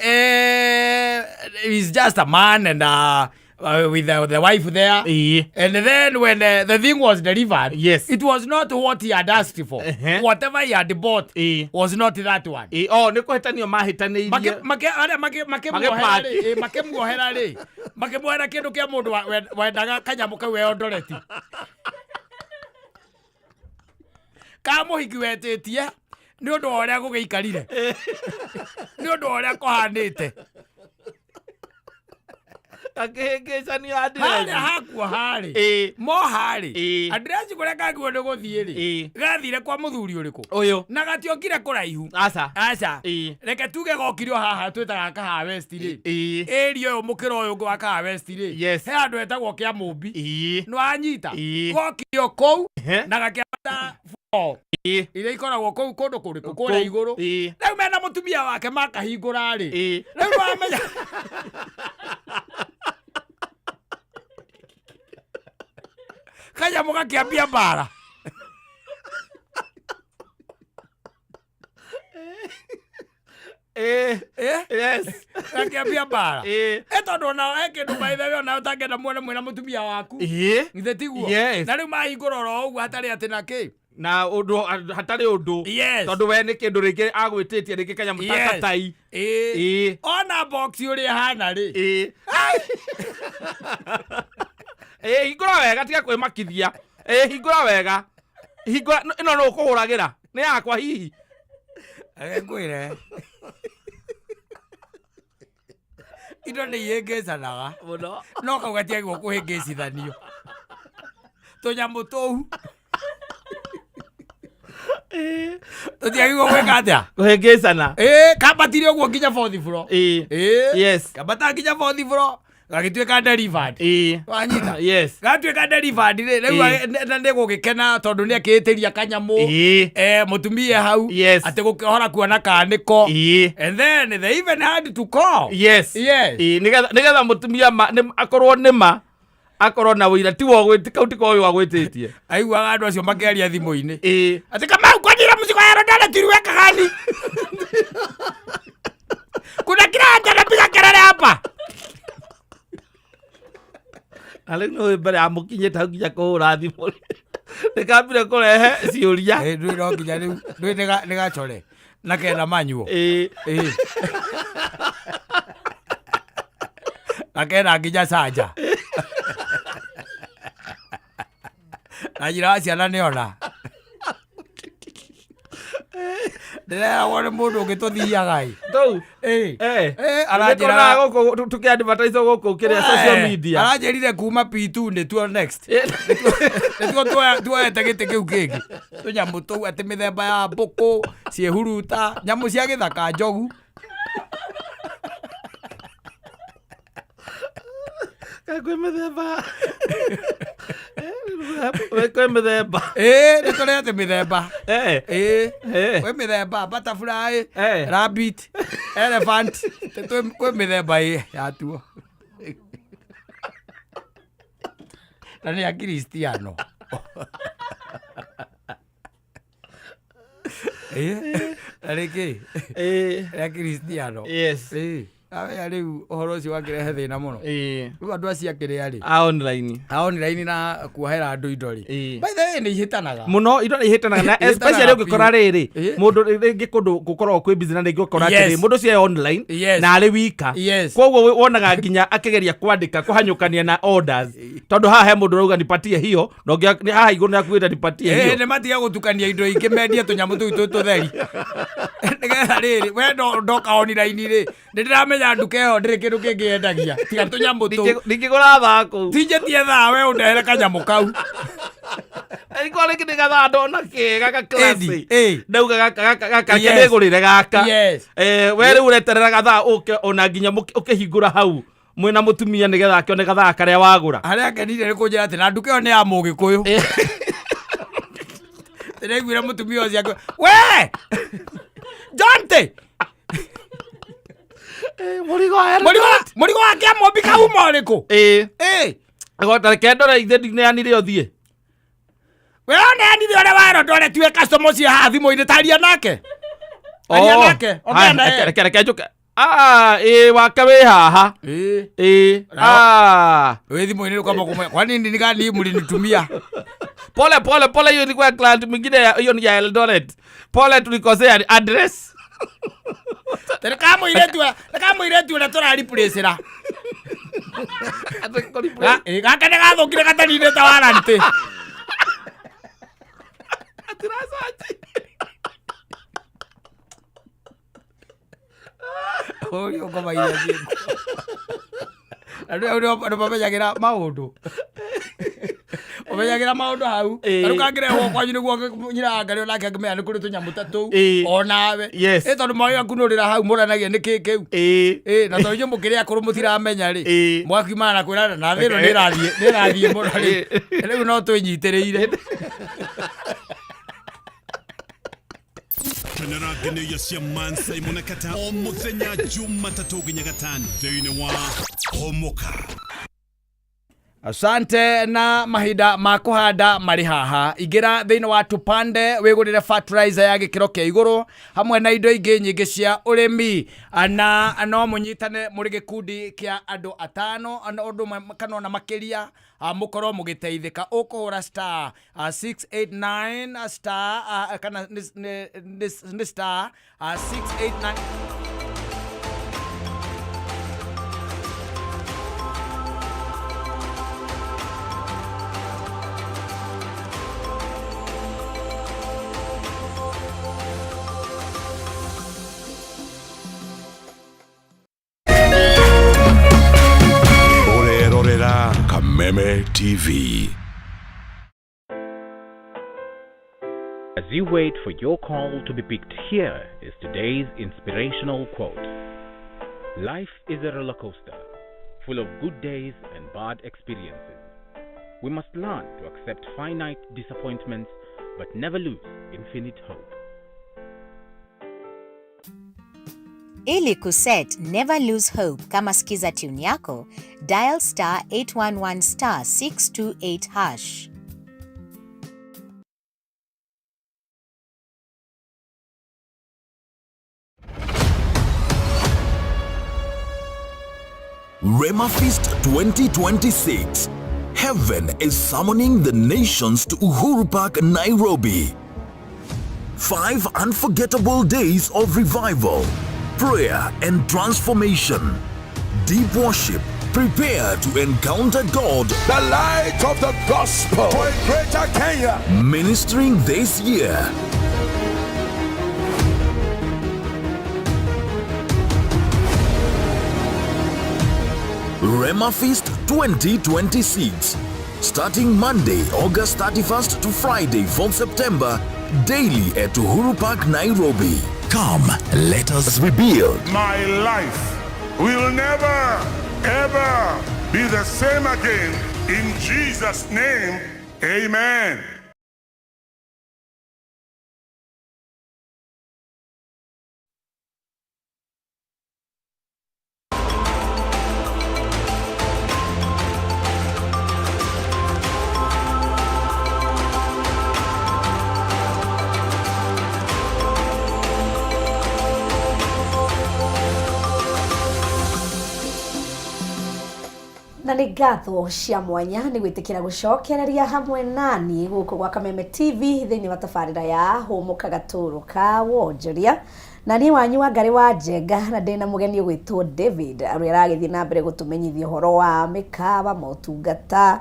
Speaker 3: he's just a man and with the wife there. And then when the thing was delivered, it was not what he had asked for. Whatever he had bought was not that one.
Speaker 4: Oh, nĩ kũhĩtanio mahĩtanĩirie.
Speaker 3: Arĩa makĩmuohera
Speaker 4: Magĩpaki.
Speaker 3: rĩ, makĩmuohera rĩ, makĩmuohera kĩndũ kĩa mũndũ wendaga kanyamũ kau eondoreti ka mũhiki wetĩtie nĩ ũndũ wa ũrĩa gũgĩikarire, nĩ ũndũ wa ũrĩa kũhanĩte.
Speaker 4: Akĩhĩngĩcanio
Speaker 3: harĩa
Speaker 4: address.
Speaker 3: Hakuo harĩ moharĩ address kũrĩa kagĩrĩirwo nĩ gũthiĩ rĩ, gathire kwa mũthuri ũrĩkũ?
Speaker 4: Ũyũ.
Speaker 3: Na gatiokire kũraihu.
Speaker 4: Aca.
Speaker 3: Aca, reke tuge gokire o haha twĩtaga Kahawa West rĩ, area ũyũ, mũkĩra ũyũ ũngĩ wa Kahawa West rĩ, he handũ hetagwo kĩa Mũmbi. Nĩwanyita? Gokire o kũu na gakĩambata floor iria ikoragwo kũu kũndũ kũrĩkũ kũrĩa igũrũ. Rĩu mena mũtumia wake makahingũra rĩ, rĩu nĩwamenya kanyamũ gakĩambia mbara.
Speaker 4: Yes.
Speaker 3: Gakĩambia mbara, tondũ ona he kĩndũ, by the way, ona ũtangĩenda muone mwĩna mũtumia waku. Githĩ tiguo?
Speaker 4: Yes.
Speaker 3: Na rĩu mahingũra oro ũguo hatarĩ atĩ na kĩ.
Speaker 4: Na ũndũ hatarĩ ũndũ. Tondũ we nĩ kĩndũ rĩngĩ agwĩtĩtie, rĩngĩ kanyamũ ta katai.
Speaker 3: Ona box ũrĩa ĩhana rĩ.
Speaker 4: Ĩĩ, hingũra wega, tiga kwĩmakithia. Ĩĩ, hingũra wega, hingũra ĩno nũ ũkũhũragĩra nĩ yakwa hihi.
Speaker 3: Reke ngwĩre, indo nĩ ihĩngĩcanaga
Speaker 4: mũno,
Speaker 3: no kau gatiagĩrĩirwo kũhĩngĩcithanio tũnyamũ tũu, tũtiagĩrĩirwo gwĩka atĩa?
Speaker 4: Kũhĩngĩcana.
Speaker 3: Ĩĩ, kambatire ũguo nginya fourth floor. Ĩĩ. Kambata nginya fourth floor, gagĩtuĩka delivered. Wanyita?
Speaker 4: Yes.
Speaker 3: Gatuĩka delivered rĩ, rĩu na nĩ gũgĩkena tondũ nĩ akĩĩtĩria kanyamũ, mũtumia hau atĩ gũkĩhora kuona kanĩko, and then they even had to call.
Speaker 4: Yes.
Speaker 3: Yes.
Speaker 4: Ĩĩ, nĩgetha mũtumia akorwo nĩ ma. Akorwo na wĩira ti wogwĩti kau ti koĩ wagwĩtĩtie.
Speaker 3: Aiguaga andũ acio makĩaria thimũ-inĩ.
Speaker 4: Ĩĩ.
Speaker 3: Atĩ Kamau kwanyira mzigo ya Eldoret uliweka gani? Kuna kila mtu anapiga kelele hapa.
Speaker 4: Na rĩu nĩ mbere ya mũkinyĩte hau nginya kũhũra thimũ nĩkambire kũrehe ciũria.
Speaker 3: Ĩĩ ndũĩ no nginya rĩu ndũĩ nĩ gachore na kena manyuo.
Speaker 4: Ĩĩ.
Speaker 3: Ĩĩ. Na kena nginya canja. Na nyina wa ciana nĩona. Ndĩreragwo nĩ mũndũ ũngĩ tũthiaga ĩ.
Speaker 4: Tũu.
Speaker 3: Ĩĩ.
Speaker 4: Eh.
Speaker 3: Ĩĩ
Speaker 4: Aranjĩra
Speaker 3: aranjĩraga
Speaker 4: gũkũ tũkĩ advertise gũkũ kĩrĩa social media.
Speaker 3: Aranjĩrire kuma P2 nĩtuo next. Nĩtuo tuoete gĩtĩ kĩu kĩngĩ. Tũnyamũ tũu atĩ mĩthemba ya mbũkũ, ciĩhuruta, nyamũ cia gĩthaka njogu.
Speaker 4: Kaĩ kwĩ mĩthemba. Kwĩ mĩthemba.
Speaker 3: Ĩĩ nĩ tũrete mĩthemba.
Speaker 4: Ĩĩ.
Speaker 3: Kwĩ mĩthemba butterfly, rabbit, elephant, kwĩ mĩthemba ĩ yatuo. Na nĩ akristiano. Ĩĩ. Na rĩngĩ.
Speaker 4: Ĩĩ.
Speaker 3: Nĩ akristiano.
Speaker 4: Yes.
Speaker 3: Ĩĩ. Aya rĩu ũhoro ũcio wakĩrehe thĩna mũno.
Speaker 4: Ĩĩ.
Speaker 3: Rĩu andũ acio akĩrĩa rĩ.
Speaker 4: A online.
Speaker 3: A online na kuohera andũ indo rĩ. By the way nĩ ihĩtanaga.
Speaker 4: Mũno indo nĩ ihĩtanaga na
Speaker 3: Ihĩtanaga
Speaker 4: especially ũngĩkora
Speaker 3: biũ.
Speaker 4: rĩrĩ
Speaker 3: Ĩĩ.
Speaker 4: mũndũ rĩngĩ kũndũ gũkoragwo kwĩ busy na rĩngĩ ũkora
Speaker 3: Yes.
Speaker 4: atĩrĩ mũndũ ũcio e online
Speaker 3: Yes.
Speaker 4: na arĩ wika.
Speaker 3: Yes.
Speaker 4: Koguo wonaga nginya akĩgeria kwandĩka kũhanyũkania na orders tondũ haha he mũndũ ũrauga nipatie hiyo na ũngĩ haha igũrũ nĩ akuĩte nipatie
Speaker 3: Ĩĩ
Speaker 4: hiyo.
Speaker 3: nĩ matige gũtukania indo ingĩ mendie tũnyamũ tũu twĩ tũtheri. Nĩgetha rĩrĩ we ndoka online rĩ nĩ ndĩramenya nduka ĩyo ndĩrĩ kĩndũ kĩngĩ yendagia tiga tũnyamũ tũu.
Speaker 4: Ndingĩgũra thaa kũu.
Speaker 3: Tinjĩtie thaa we ũndehere kanyamũ kau.
Speaker 4: Angĩkorwo rĩngĩ nĩ gathaa ndona kega ga classy.
Speaker 3: Ĩni,
Speaker 4: Ndauga gaka gaka gaka
Speaker 3: Yes.
Speaker 4: ndĩgũrĩre gaka.
Speaker 3: Yes.
Speaker 4: We rĩu ũreterera gathaa ũke ona nginya ũkĩhingũra hau mwĩna mũtumia nĩgetha akĩone gathaa karĩa wagũra.
Speaker 3: Harĩa ngenire nĩ kũnjĩra atĩ na nduka ĩyo nĩ ya mũgĩkũyũ. Ndĩraiguire mũtumia ũcio akiuga, we Jonte
Speaker 4: Mũrigo wa
Speaker 3: Mũrigo wa Kĩamũmbi kauma ũrĩkũ?
Speaker 4: Ĩĩ.
Speaker 3: Ĩĩ.
Speaker 4: Agota reke ndore ithe ndineanire ũthiĩ.
Speaker 3: We oneanire ũrĩa wa Eldoret we customer ũcio haha thimũ-inĩ taria nake. Aria nake. Ongea na yeye.
Speaker 4: Reke reke njũke. Ah, ĩĩ wake wĩ haha.
Speaker 3: Ĩĩ.
Speaker 4: Ĩĩ. Ah.
Speaker 3: Wĩ thimũ-inĩ ũkamba kũmwĩra kwani nini gani mlinitumia?
Speaker 4: Pole pole pole, hiyo ilikuwa client mwingine, hiyo ni ya Eldoret. Pole, tulikosea address.
Speaker 3: Reka mũirĩtu ũrĩa tũrariplacĩra. Gaka nĩ gathũkire gataninĩte warranty. Ũria ũkomagia ciĩko. Andũ andũ mamenyagĩra maũndũ. Ũmenyagĩra maũndũ hau. Rĩu kangĩrehwo kwanyu nĩguo nyina wa Ngarĩ onake angĩmenya nĩ kũrĩ tũnyamũ ta tũu. Onawe.
Speaker 4: Yes.
Speaker 3: Ĩ tondũ mawĩ akunũrĩra hau mũranagia nĩ kĩ kĩu.
Speaker 4: Ĩĩ.
Speaker 3: Na tondũ inyuĩ mũkĩrĩ akũrũ mũtiramenya rĩ. Mwakiumana na kwĩrana na thĩ ĩno nĩ ĩrathiĩ nĩ ĩrathiĩ mũno rĩu. Rĩu no twĩnyitĩrĩire.
Speaker 13: Kenera ngenyo cia Man Simon Kata o muthenya Jumatatũ nginya gatano thĩinĩ wa Homoka.
Speaker 3: Asante na mahinda ma kũhanda marĩ haha. Ingĩra thĩinĩ wa Tupande wĩgũrĩre fertilizer ya gĩkĩro kĩa igũrũ hamwe na indo ingĩ nyingĩ cia ũrĩmi, na no mũnyitane mũrĩ gĩkundi kĩa andũ atano na ũndũ ũmwe kana ona makĩria, mũkorwo mũgĩteithĩka. Ũkũhũra star 689 star kana nĩ star 689.
Speaker 13: Ũrerorera Kameme TV.
Speaker 14: As you wait for your call to be picked, here is today's inspirational quote. Life is a roller coaster, full of good days and bad experiences. We must learn to accept finite disappointments, but never lose infinite hope.
Speaker 15: Ili kuset Never Lose Hope kama skiza tune yako, dial star 811 star 628 hash.
Speaker 16: Rema Feast 2026. Heaven is summoning the nations to Uhuru Park, Nairobi. 5 unforgettable days of revival, prayer, and transformation. Deep worship. Prepare to encounter God.
Speaker 17: The light of the gospel for a greater Kenya.
Speaker 16: Ministering this year. Rema Feast 2026. Starting Monday, August 31st to Friday, 4th September, daily at Uhuru Park, Nairobi. Come, let us rebuild.
Speaker 17: My life will never, ever be the same again. In Jesus' name, amen.
Speaker 1: Na nĩ ngatho cia mwanya nĩ gwĩtĩkĩra gũcokereria hamwe nani gũkũ gwa Kameme TV thĩinĩ wa tabarĩra ya Hũmũka Gatũrũ ka Wonjoria. Na niĩ wanyu wa Ngarĩ wa Njenga, na ndĩna mũgeni ũgwĩtwo David ũrĩa aragĩthiĩ na mbere gũtũmenyithia ũhoro wa mĩkawa, motungata,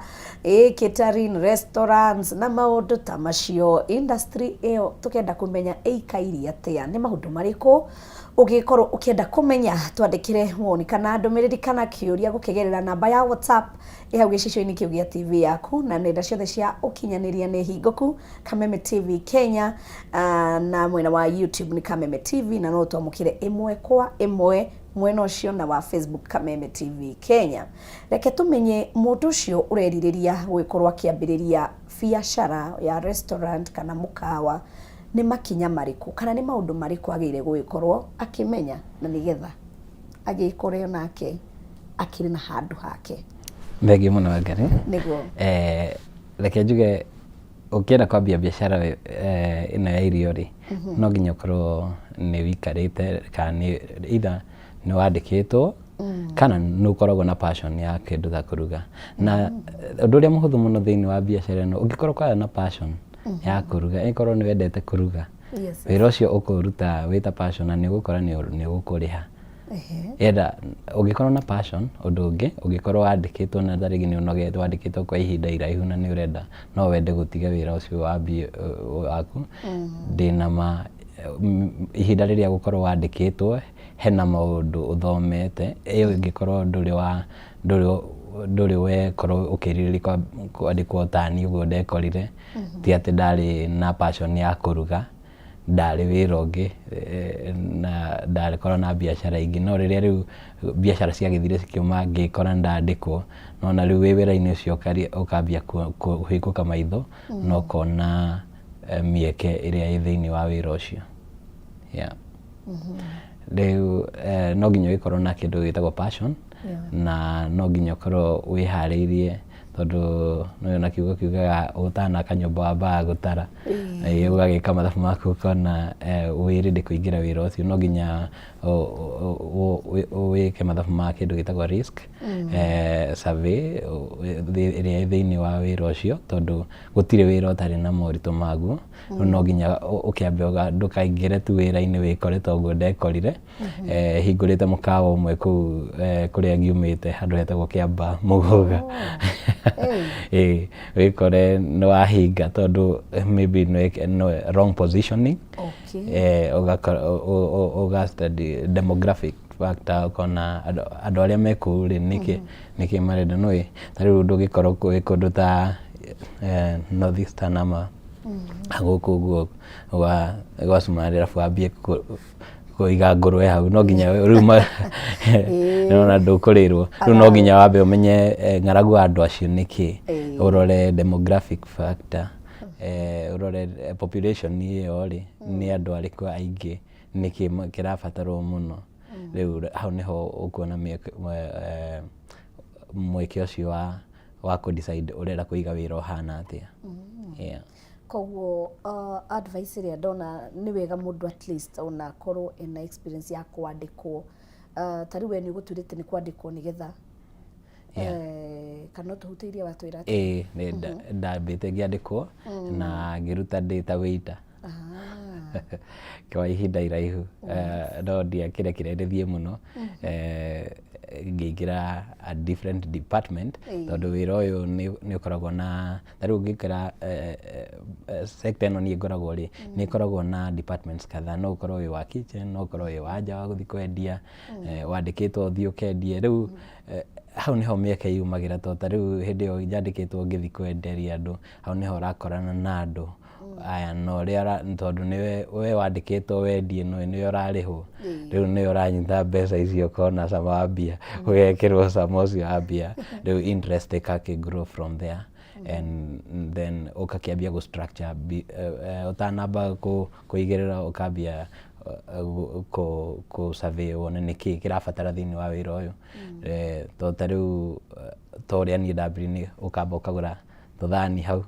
Speaker 1: catering, restaurants na maũndũ ta macio. Industry ĩyo tũkenda kũmenya ĩikaire atĩa, nĩ maũndũ marĩkũ ũngĩkorwo ũkĩenda kũmenya, twandĩkĩre woni kana ndũmĩrĩri kana kĩũria gũkĩgerera namba ya WhatsApp ĩ hau gĩcicio-inĩ kĩu gĩa TV yaku, na nenda ciothe cia ũkinyanĩria nĩ hingũku, Kameme TV Kenya, na mwena wa YouTube nĩ Kameme TV, na no twamũkĩre ĩmwe kwa ĩmwe mwena ũcio, na wa Facebook Kameme TV Kenya. Reke tũmenye mũndũ ũcio ũrerirĩria gũgĩkorwo akĩambĩrĩria biacara ya restaurant kana mũkawa, nĩ makinya marĩkũ kana nĩ maũndũ marĩkũ agĩrĩire gũgĩkorwo akĩmenya na nĩgetha agĩkore onake akĩrĩ na handũ hake?
Speaker 2: Thengiũ mũno, Wangari.
Speaker 1: Nĩguo.
Speaker 2: Reke njuge, ũngĩenda kwambia biacara ĩno ya irio rĩ, no nginya ũkorwo nĩ wĩikarĩte kana nĩ either nĩ wandĩkĩtwo kana nĩ ũkoragwo na passion ya kĩndũ ta kũruga. Na ũndũ ũrĩa mũhũthũ mũno thĩinĩ wa biacara ĩno, ũngĩkorwo ũkoragwo na passion ya kũruga, ĩkorwo nĩ wendete kũruga, wĩra ũcio ũkũruta wĩ ta passion na nĩ ũgũkora nĩ ũgũkũrĩha. Enda ũngĩkorwo na passion. Ũndũ ũngĩ, ũngĩkorwo wandĩkĩtwo na ta rĩngĩ nĩ ũnogete, wandĩkĩtwo kwa ihinda iraihu na nĩ ũrenda, no wende gũtiga wĩra ũcio wambie waku, ndĩna ma ihinda rĩrĩa gũkorwo wandĩkĩtwo hena maũndũ ũthomete, ĩyo ĩngĩkorwo ndũrĩ wa ndũrĩ ndũrĩ wekorwo ũkĩrirĩria kwandĩkwo tani ũguo ndekorire, ti atĩ ndarĩ na passion ya kũruga, ndarĩ wĩra ũngĩ na ndakorwo na biacara ingĩ, no rĩrĩa rĩu biacara ciagĩthire cikĩuma, ngĩkora nĩndandĩkwo. Nona rĩu wĩ wĩra-inĩ ũcio ũkambia kũhingũka maitho na ũkona mĩeke ĩrĩa ĩ thĩinĩ wa wĩra ũcio. Yeah. Rĩu no nginya ũgĩkorwo na kĩndũ gĩtagwo passion na no nginya ũkorwo wĩharĩirie, tondũ nĩũĩ kiugo kiugaga ũtanaka nyũmba wambaga gũtara. Ũgagĩka mathabu maku ũkona wĩ ready kũingĩra wĩra ũcio. No nginya wĩke mathabu ma kĩndũ gĩtagwo risk survey ĩrĩa ĩ thĩinĩ wa wĩra ũcio, tondũ gũtirĩ wĩra ũtarĩ na moritũ maguo. Rĩu no nginya ũkĩambe, ndũkaingĩre tu wĩra-inĩ wĩkore ta ũguo ndekorire hingũrĩte mũkawa ũmwe kũu kũrĩa ngiumĩte, handũ hetagwo Kĩamba Mũgũga. Ĩĩ, wĩkore nĩ wahinga tondũ maybe no wrong positioning. Ũga study demographic factor, ũkona andũ arĩa me kũu rĩ, nĩkĩ marenda. Nĩũĩ ta rĩu ndũngĩkorwo wĩ kũndũ ta North Eastern ama gũkũ ũguo gwa Cumarĩ, arabu wambie kũiga ngũrwe hau, no nginya rĩu nĩwona ndũkũrĩrwo. Rĩu no nginya wambe ũmenye ng'aragu wa andũ acio nĩkĩ, ũrore demographic factor, ũrore population ĩyo rĩ, nĩ andũ arĩkũ aingĩ, nĩkĩ kĩrabatarwo mũno. Rĩu hau nĩho ũkuona mĩeke, mweke ũcio wa kũ decide ũrenda kũiga wĩra ũhana atĩa. Yeah.
Speaker 1: Koguo advice ĩrĩa ndona nĩ wega mũndũ at least ona akorwo ena experience ya kwandĩkwo. Ta rĩu we nĩ ũgũtuĩrĩte nĩ kwandĩkwo nĩgetha kana ũtũhutĩirie watwĩra atĩa?
Speaker 2: Ĩĩ, nĩ ndambĩte ngĩandĩkwo na ngĩruta ndĩ ta waiter kwa ihinda iraihu, no ndiakĩrekire rĩthiĩ mũno. Ngĩingĩra a different department tondũ wĩra ũyũ nĩ ũkoragwo na, ta rĩu ũngĩkora sector ĩno niĩ ngoragwo rĩ, nĩ ĩkoragwo na departments kadhaa. No ũkorwo wĩ wa kitchen, no ũkorwo wĩ wa nja wa gũthiĩ kwendia, wandĩkĩtwo ũthiĩ ũkendie. Rĩu hau nĩho mĩeke yumagĩra, tondũ ta rĩu hĩndĩ ĩyo njandĩkĩtwo ngĩthiĩ kwenderia andũ, hau nĩho ũrakorana na andũ aya na ũrĩa, tondũ nĩwe we wandĩkĩtwo wendie, no nĩwe ũrarĩhwo. Rĩu nĩwe ũranyita mbeca icio, ũkona cama wa mbia, ũgekĩrwo cama ũcio wa mbia. Rĩu interest ĩgakĩ grow from there and then ũgakĩambia gũ structure ũtanamba kũigĩrĩra, ũkambia kũ survey wone nĩkĩ kĩrabatara thĩinĩ wa wĩra ũyũ. Tondũ ta rĩu ta ũrĩa niĩ ndambirie nĩ ũkamba ũkagũra tũthani hau,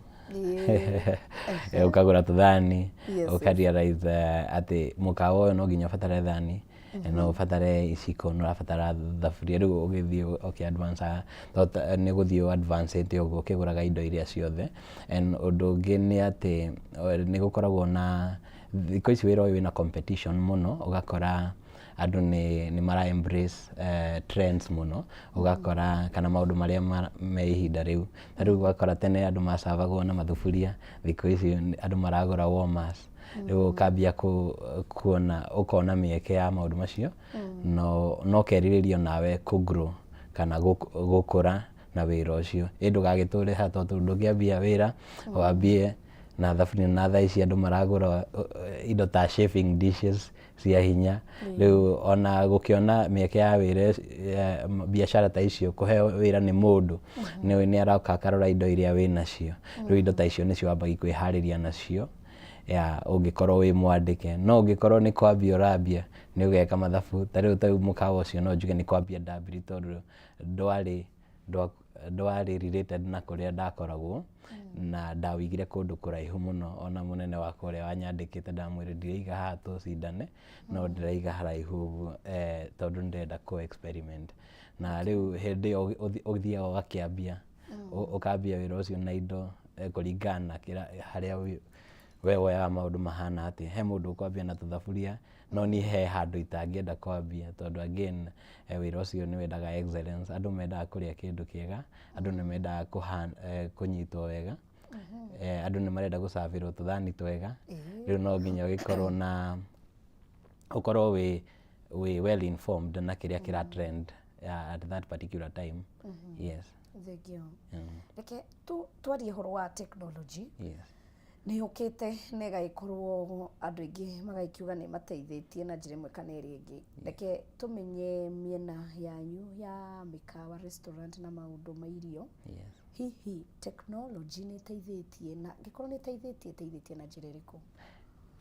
Speaker 2: ũkagũra tũthani, ũka realize atĩ mũkawa ũyũ no nginya ũbatare thani, no ũbatare iciko, no ũrabatara thaburia. Rĩu ũgĩthiĩ ũkĩ advance, nĩ ũgũthiĩ advance ĩte ũguo ũkĩgũraga indo iria ciothe. And ũndũ ũngĩ nĩ atĩ nĩ gũkoragwo na thikũ ici wĩra ũyũ wĩna competition mũno, ũgakora andũ nĩ mara embrace trends mũno, ũgakora kana maũndũ marĩa me ihinda rĩu. Ta rĩu ũgakora tene andũ macabagwo na mathuburia, thikũ ici andũ maragũra warmers. Rĩu ũkambia kuona, ũkona mĩeke ya maũndũ macio, no ũkerirĩria nawe kũ grow kana gũkũra na wĩra ũcio. Ĩ ndũgagĩtũre haha, tondũ ndũngĩambia wĩra wambie na thaburia, na thaa ici andũ maragũra indo ta chafing dishes cia hinya. Rĩu ona gũkĩona mĩeke ya wĩra, biacara ta icio, kũheo wĩra nĩ mũndũ nĩ aroka akarora indo iria wĩnacio. Rĩu indo ta icio nĩcio wambagia kwĩharĩria nacio ya ũngĩkorwo wĩ mwandĩke. No ũngĩkorwo nĩ kwambia ũrambia, nĩ ũgeka mathabu. Ta rĩu mũkawa ũcio no njuge nĩ kwambia ndambirie, tondũ ndwarĩ related na kũrĩa ndakoragwo, na ndawĩigire kũndũ kũraihu mũno. Ona mũnene wakwa ũrĩa wanyandĩkĩte ndamwĩrire ndiraiga haha tũcindane, no ndĩraiga haraihu ũguo, tondũ nĩndĩrenda kũ experiment. Na rĩu hĩndĩ ĩyo ũthiaga ũgakĩambia, ũkambia wĩra ũcio na indo kũringana na harĩa we woyaga maũndũ mahana atĩa. He mũndũ ũkwambia na tũthaburia, no niĩ he handũ itangĩenda kwambia, tondũ again wĩra ũcio nĩ wendaga excellence. Andũ mendaga kũrĩa kĩndũ kĩega, andũ nĩ mendaga kũnyitwo wega, andũ nĩ marenda gũcabĩrwo tũthani twega. Rĩu no nginya ũgĩkorwo na ũkorwo wĩ well informed na kĩrĩa kĩra trend at that particular time. Yes.
Speaker 1: Thank you. Reke twarie ũhoro wa technology.
Speaker 2: Yes.
Speaker 1: Nĩ yũkĩte na ĩgagĩkorwo andũ aingĩ magagĩkiuga nĩ mateithĩtie na njĩra ĩmwe kana ĩrĩa ĩngĩ. Reke tũmenye mĩena yanyu ya mĩkawa, restaurant na maũndũ ma irio. Hihi technology nĩ ĩteithĩtie, na angĩkorwo nĩ ĩteithĩtie, ĩteithĩtie na njĩra ĩrĩkũ?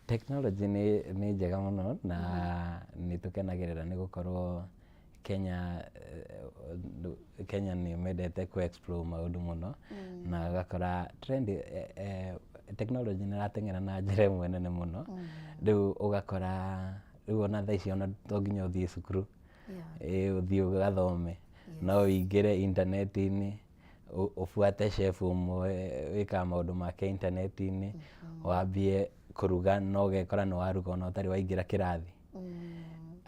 Speaker 2: Technology nĩ njega mũno na nĩ tũkenagĩrĩra nĩ gũkorwo Kenya nĩ mendete kũ explore maũndũ mũno, na ũgakora trend, technology nĩ ĩrateng'era na njĩra ĩmwe nene mũno. Rĩu ũgakora rĩu ona thaa ici ona to nginya ũthiĩ cukuru, ũthiĩ ũgathome, no ũingĩre intaneti-inĩ, ũbuate chef ũmwe wĩkaga maũndũ make intaneti-inĩ, wambie kũruga na ũgekora nĩ waruga ona ũtarĩ waingĩra kĩrathi.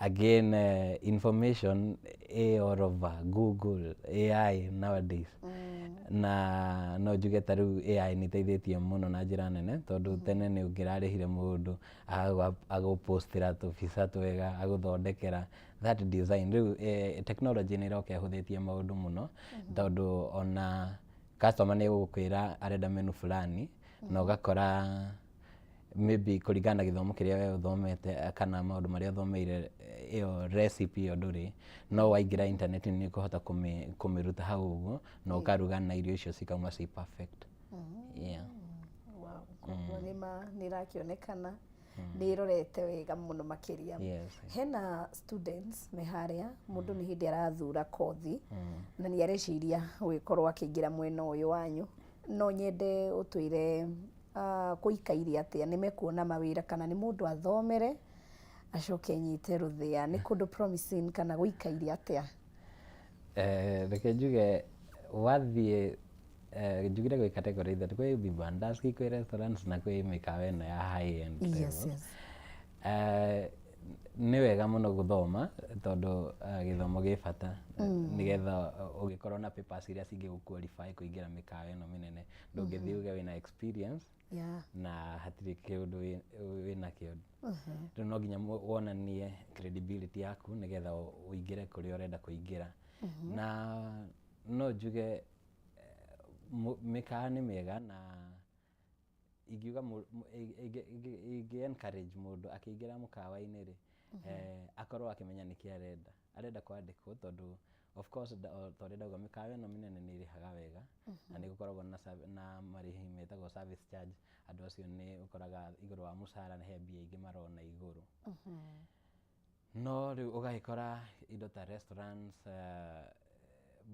Speaker 2: Again, information ĩ all over Google, AI nowadays. Na no njuge ta rĩu AI nĩ ĩteithĩtie mũno na njĩra nene, tondũ tene nĩ ũngĩrarĩhire mũndũ agũpostĩra tũbica twega, agũthondekera that design. Rĩu technology nĩ ĩroka ĩhũthĩtie maũndũ mũno, tondũ ona customer nĩ egũkwĩra arenda menu fulani, na ũgakora maybe kũringana na gĩthomo kĩrĩa we ũthomete kana maũndũ marĩa ũthomeire, ĩyo recipe ĩyo ndũrĩ, no waingĩra internet-inĩ nĩ ũkũhota kũmĩruta hau ũguo na ũkaruga na irio icio cikauma ci perfect. Yeah.
Speaker 1: Wow, koguo nĩ ma nĩ ĩrakĩonekana. Nĩ ĩrorete wega mũno makĩria.
Speaker 2: Yes.
Speaker 1: Hena students me harĩa, mũndũ nĩ hĩndĩ arathura kothi na nĩ areciria gũgĩkorwo akĩingĩra mwena ũyũ wanyu. No nyende ũtwĩre kũikaire atĩa, nĩ mekuona mawĩra kana nĩ mũndũ athomere acoke anyite rũthĩa, nĩ kũndũ promising kana gũikaire atĩa?
Speaker 2: Reke njuge wathiĩ njugire gwĩ category ithatũ, kwĩ vibandaski, kwĩ restaurants na kwĩ mĩkawa ĩno ya high end level. Nĩ wega mũno gũthoma tondũ gĩthomo gĩ bata nĩgetha ũgĩkorwo na papers iria cingĩgũ qualify kũingĩra mĩkawa ĩno mĩnene. Ndũngĩthiĩ uge wĩna experience na hatirĩ kĩũndũ wĩnakĩo. Rĩu no nginya wonanie credibility yaku nĩgetha ũingĩre kũrĩa ũrenda kũingĩra. Na no njuge mĩkawa nĩ mĩega na ingiuga ingĩ encourage mũndũ akĩingĩra mũkawa-inĩ rĩ, akorwo akĩmenya nĩkĩ arenda. Arenda kwandĩkwo tondũ of course ta ũrĩa ndauga, mĩkawa ĩno mĩnene nĩ ĩrĩhaga wega na nĩ gũkoragwo na marĩhi metagwo service charge. Andũ acio nĩ ũkoraga igũrũ wa mũcara he mbia ingĩ marona igũrũ. No rĩu ũgagĩkora indo ta restaurants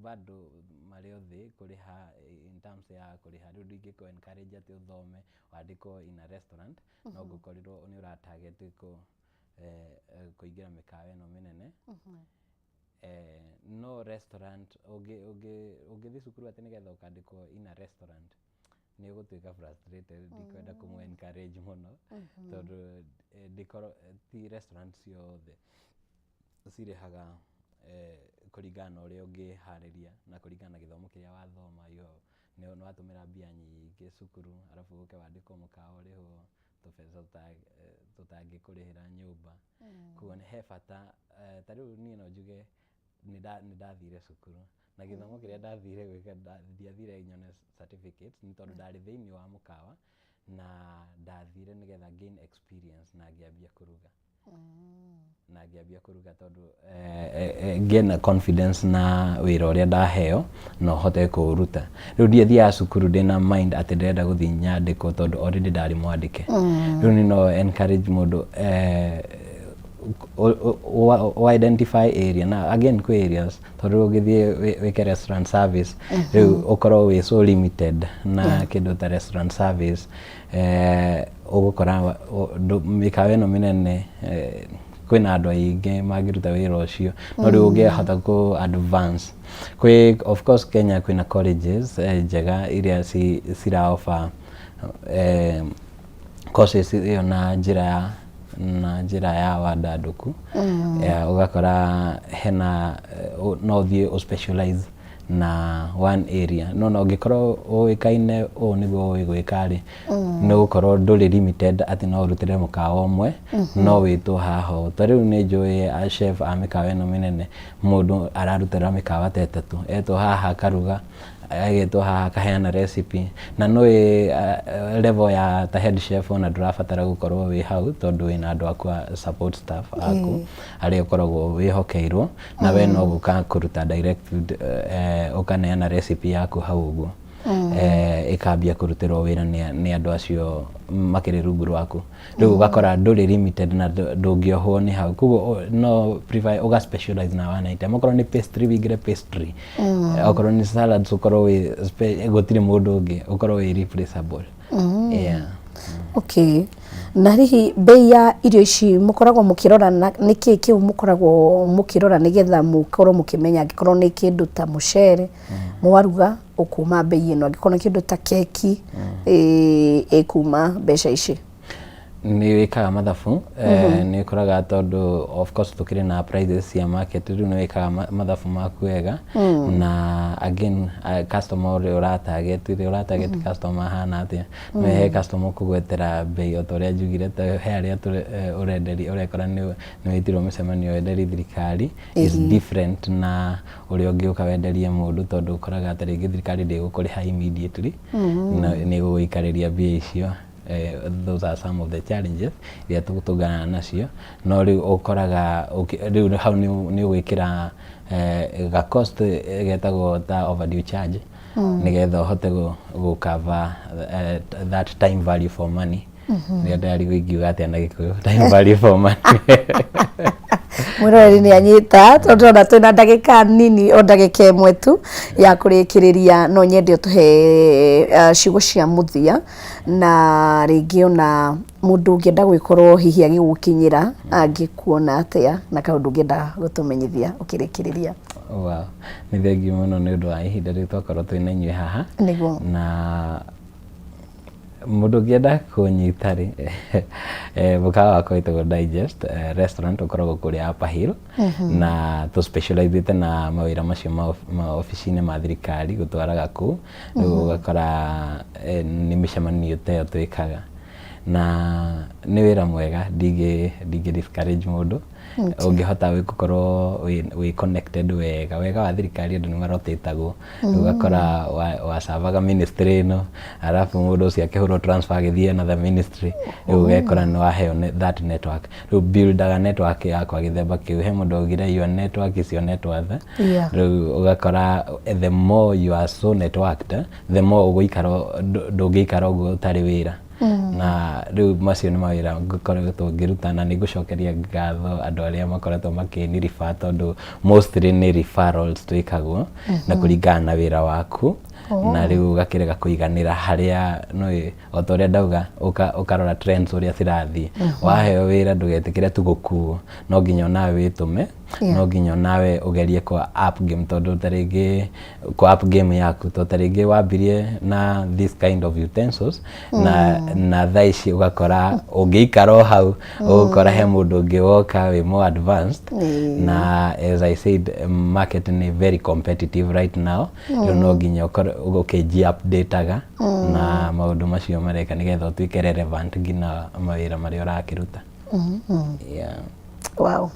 Speaker 2: bado marĩ o thĩ kũrĩha, in terms ya kũrĩha. Rĩu ndingĩkũ encourage atĩ ũthome wandĩkwo in a restaurant no ngũkorirwo nĩ ũra target kũingĩra mĩkawa ĩno mĩnene. No restaurant ũngĩthiĩ cukuru atĩ nĩgetha ũkandĩkwo in a restaurant, nĩ ũgũtuĩka frustrated. Ndikwenda kũmũ encourage mũno tondũ ndĩkorwo ti restaurant ciothe cirĩhaga kũringana na ũrĩa ũngĩharĩria na kũringana na gĩthomo kĩrĩa wathoma. Nĩ watũmĩra mbia nyingĩ cukuru, arabu ũke wandĩkwo mũkawa ũrĩhwo tũbeca tũtangĩkũrĩhĩra nyũmba. Koguo he bata, ta rĩu niĩ no njuge nĩ ndathire cukuru na gĩthomo kĩrĩa ndathire gwĩka, ndiathire nyone certificates, nĩ tondũ ndarĩ thĩinĩ wa mũkawa na ndathire nĩgetha gain experience na ngĩambia kũruga tondũ ngĩe na confidence na wĩra ũrĩa ndaheo na ũhote kũũruta. Rĩu ndiathiaga cukuru ndĩna mind atĩ ndĩrenda gũthiĩ nyandĩkwo, tondũ already ndarĩ mwandĩke. Rĩu niĩ no encourage mũndũ identify area, na again kwĩ areas, tondũ ũngĩthiĩ wĩke restaurant service, rĩu ũkorwo wĩ so limited na kĩndũ ta restaurant service, ũgũkora mĩkawa ĩno mĩnene kwĩna andũ aingĩ mangĩruta wĩra ũcio. No rĩu ũngĩhota kũ advance kwĩ, of course Kenya kwĩna colleges njega iria cira offer courses ĩyo na njĩra ya wandandũku. Yeah, ũgakora hena no ũthiĩ ũ specialize na one area, no ũngĩkorwo ũĩkaine ũũ nĩguo ũĩ gwĩka rĩ, nĩ ũgũkorwo ndũrĩ limited atĩ no ũrutĩre mũkawa ũmwe, no wĩtwo haha ũũ. Ta rĩu nĩ njũĩ a chef a mĩkawa ĩno mĩnene, mũndũ ararutĩra mĩkawa ta ĩtatũ, etwo haha akaruga, agetwo haha akaheana recipe, na nĩũĩ level ya ta head chef ona ndũrabatara gũkorwo wĩ hau, tondũ wĩna andũ aku a support staff aku arĩa ũkoragwo wĩhokeirwo, na we no gũka kũruta direct, ũkaneana recipe yaku hau ũguo, ĩkambia kũrutĩrwo wĩra nĩ andũ acio makĩrĩ rungu rwaku. Rĩu ũgakora ndũrĩ limited na ndũngĩohwo nĩ hau. Koguo no prefer ũga specialize na one item. Okorwo nĩ pastry, wĩingĩre pastry. Okorwo nĩ salads, ũkorwo wĩ gũtirĩ mũndũ ũngĩ, ũkorwo wĩ irreplaceable, yeah.
Speaker 1: Okay, na hihi bei ya irio ici mũkoragwo mũkĩrora na nĩ kĩĩ kĩu mũkoragwo mũkĩrora nĩgetha mũkorwo mũkĩmenya angĩkorwo nĩ kĩndũ ta mũcere mwaruga ũkuma bei ĩno, angĩkorwo nĩ kĩndũ ta keki ĩkuma mbeca ici?
Speaker 2: Nĩ wĩkaga mathabu, nĩ ũkoraga tondũ of course tũkĩrĩ na prices cia market. Rĩu nĩ wĩkaga mathabu maku wega, na again customer ũrĩa ũratarget, rĩ ũratarget customer ahana atĩa? No he customer ũkũgwetera bei o ta ũrĩa njugire, ta he arĩa ũrenderia, ũrekora nĩ wĩtirwo mĩcemanio wenderie thirikari is different na ũrĩa ũngĩũka wenderie mũndũ, tondũ ũkoraga ta rĩngĩ thirikari ndĩgũkũrĩha immediately na nĩ ĩgũgũikarĩria mbia icio. Those are some of the challenges iria tũgũtũngana nacio. No rĩu ũkoraga rĩu hau nĩ ũgwĩkĩra ga cost getagwo ta overdue charge, nĩgetha ũhote gũ cover that time value for money. Rĩrĩa ndĩrarigwo ingiuga atĩa na Gĩkũyũ, time value for money.
Speaker 1: Mwĩroreri nĩ anyita, tondũ ndĩrona twĩna ndagĩka nini, o ndagĩka ĩmwe tu ya kũrĩkĩrĩria. No nyende ũtũhe ciugo cia mũthia, na rĩngĩ ona mũndũ ũngĩenda gwĩkorwo hihi agĩgũkinyĩra angĩkuona atĩa, na kaũndũ ũngĩenda gũtũmenyithia ũkĩrĩkĩrĩria.
Speaker 2: Wow. Nĩ thengiũ mũno nĩ ũndũ wa ihinda rĩu twakorwo twĩ na inyuĩ haha.
Speaker 1: Nĩguo.
Speaker 2: Na mũndũ ũngĩenda kũnyita rĩ, mũkawa wakwa wĩtagwo Digest Restaurant, ũkoragwo kũrĩa Upper Hill. Na tũ specializĩte na mawĩra macio ma obici-inĩ ma thirikari, gũtwaraga kũu. Rĩu ũgakora nĩ mĩcemanio ta ĩyo twĩkaga, na nĩ wĩra mwega, ndingĩ discourage mũndũ. Ũngĩhota gũkorwo wĩ connected wega wega wa thirikari, andũ nĩ marotetagwo. Rĩu ũgakora wacavaga ministry ĩno, arabu mũndũ ũcio akĩhũrwo transfer agĩthiĩ another ministry, rĩu ũgekora nĩ waheo that network. Rĩu buildaga network yakwa gĩthemba kĩu. He mũndũ augire, "Your network is your net worth." Rĩu ũgakora the more you are so networked, the more ũgũikara, ndũngĩikara ũguo ũtarĩ wĩra. Na rĩu macio nĩ mawĩra ngoretwo ngĩruta, na nĩ ngũcokeria ngatho andũ arĩa makoretwo makĩni refer, tondũ mostly nĩ referrals twĩkagwo na kũringana na wĩra waku. Na rĩu ũgakĩrega kũiganĩra harĩa nĩ o ta ũrĩa ndauga, ũkarora trends ũrĩa cirathiĩ. Waheo wĩra, ndũgetĩkĩre tu gũkuo, no nginya onawe wĩtũme. No nginya onawe ũgerie kwa up game, tondũ ta rĩngĩ kwa up game yaku, tondũ ta rĩngĩ wambirie na this kind of utensils, na thaa ici ũgakora ũngĩikara o hau, ũgũkora he mũndũ ũngĩ woka wĩ more advanced. Na as I said, market nĩ very competitive right now. Rĩu no nginya ũkorwo ũkĩnji updateaga na maũndũ macio mareka, nĩgetha ũtuĩke relevant nginya mawĩra marĩa ũrakĩruta. Yeah.
Speaker 1: Wow,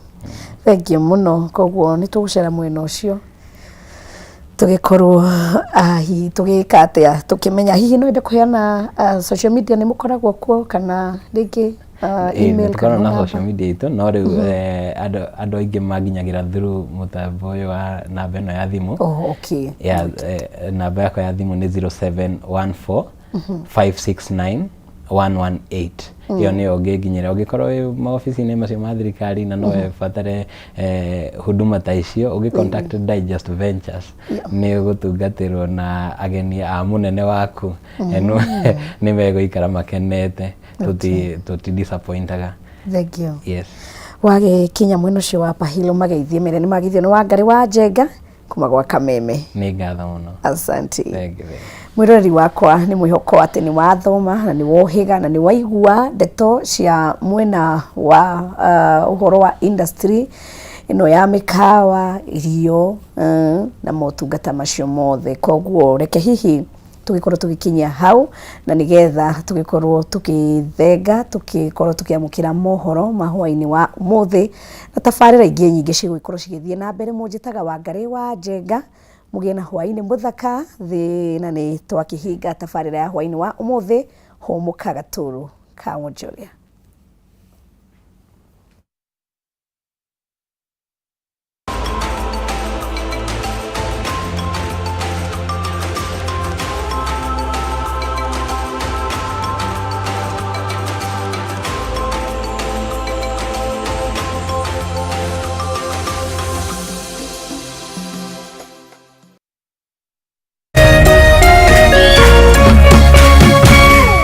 Speaker 1: thank you mũno. Koguo nĩ tũgũcera mwena ũcio, tũgĩkorwo hihi tũgĩka atĩa, tũkĩmenya hihi no ende kũheana social media, nĩ mũkoragwo kuo, kana rĩngĩ email
Speaker 2: nĩ
Speaker 1: kana
Speaker 2: tũkoragwo na
Speaker 1: namba.
Speaker 2: Social media itũ, no rĩu andũ aingĩ manginyagĩra through mũtambo ũyũ wa namba ĩno ya thimũ.
Speaker 1: Oh, okay.
Speaker 2: Yeah, namba yakwa ya thimũ nĩ 0714 569 118. Ĩyo nĩyo ũngĩnginyĩra ũngĩkorwo wĩ maobici-inĩ macio ma thirikari na no ũbatare huduma ta icio. Ũngĩ contact Digest Ventures, nĩ ũgũtungatĩrwo na ageni a mũnene waku nĩ megũikara makenete. Tũti disappointaga.
Speaker 1: Thank you.
Speaker 2: Yes.
Speaker 1: Wagĩkinya mwena ũcio wa Pahilo, mageithie mere nĩ mageithio nĩ Wangarĩ wa Njenga kuma gwa Kameme.
Speaker 2: Nĩ ngatho mũno.
Speaker 1: Asante.
Speaker 2: Thank you very much.
Speaker 1: Mwĩroreri wakwa, nĩ mwĩhoko atĩ nĩ wathoma na nĩ wohĩga na nĩ waigua ndeto cia mwena wa ũhoro wa industry ĩno ya mĩkawa, irio na motungata macio mothe. Koguo reke hihi tũgĩkorwo tũgĩkinyia hau, na nĩgetha tũgĩkorwo tũgĩthenga, tũgĩkorwo tũkĩamũkĩra mohoro ma hwaĩ-inĩ wa ũmũthĩ, na tabarĩra ingĩ nyingĩ cigũgĩkorwo cigĩthiĩ na mbere. Mũnjĩtaga Wangarĩ wa Njenga. Mũgĩe na hwaĩ-inĩ mũthaka thĩ, na nĩ twakĩhinga tabarĩra ya hwaĩ-inĩ wa ũmũthĩ, Hũmũka Gatũrũ ka Wonjoria.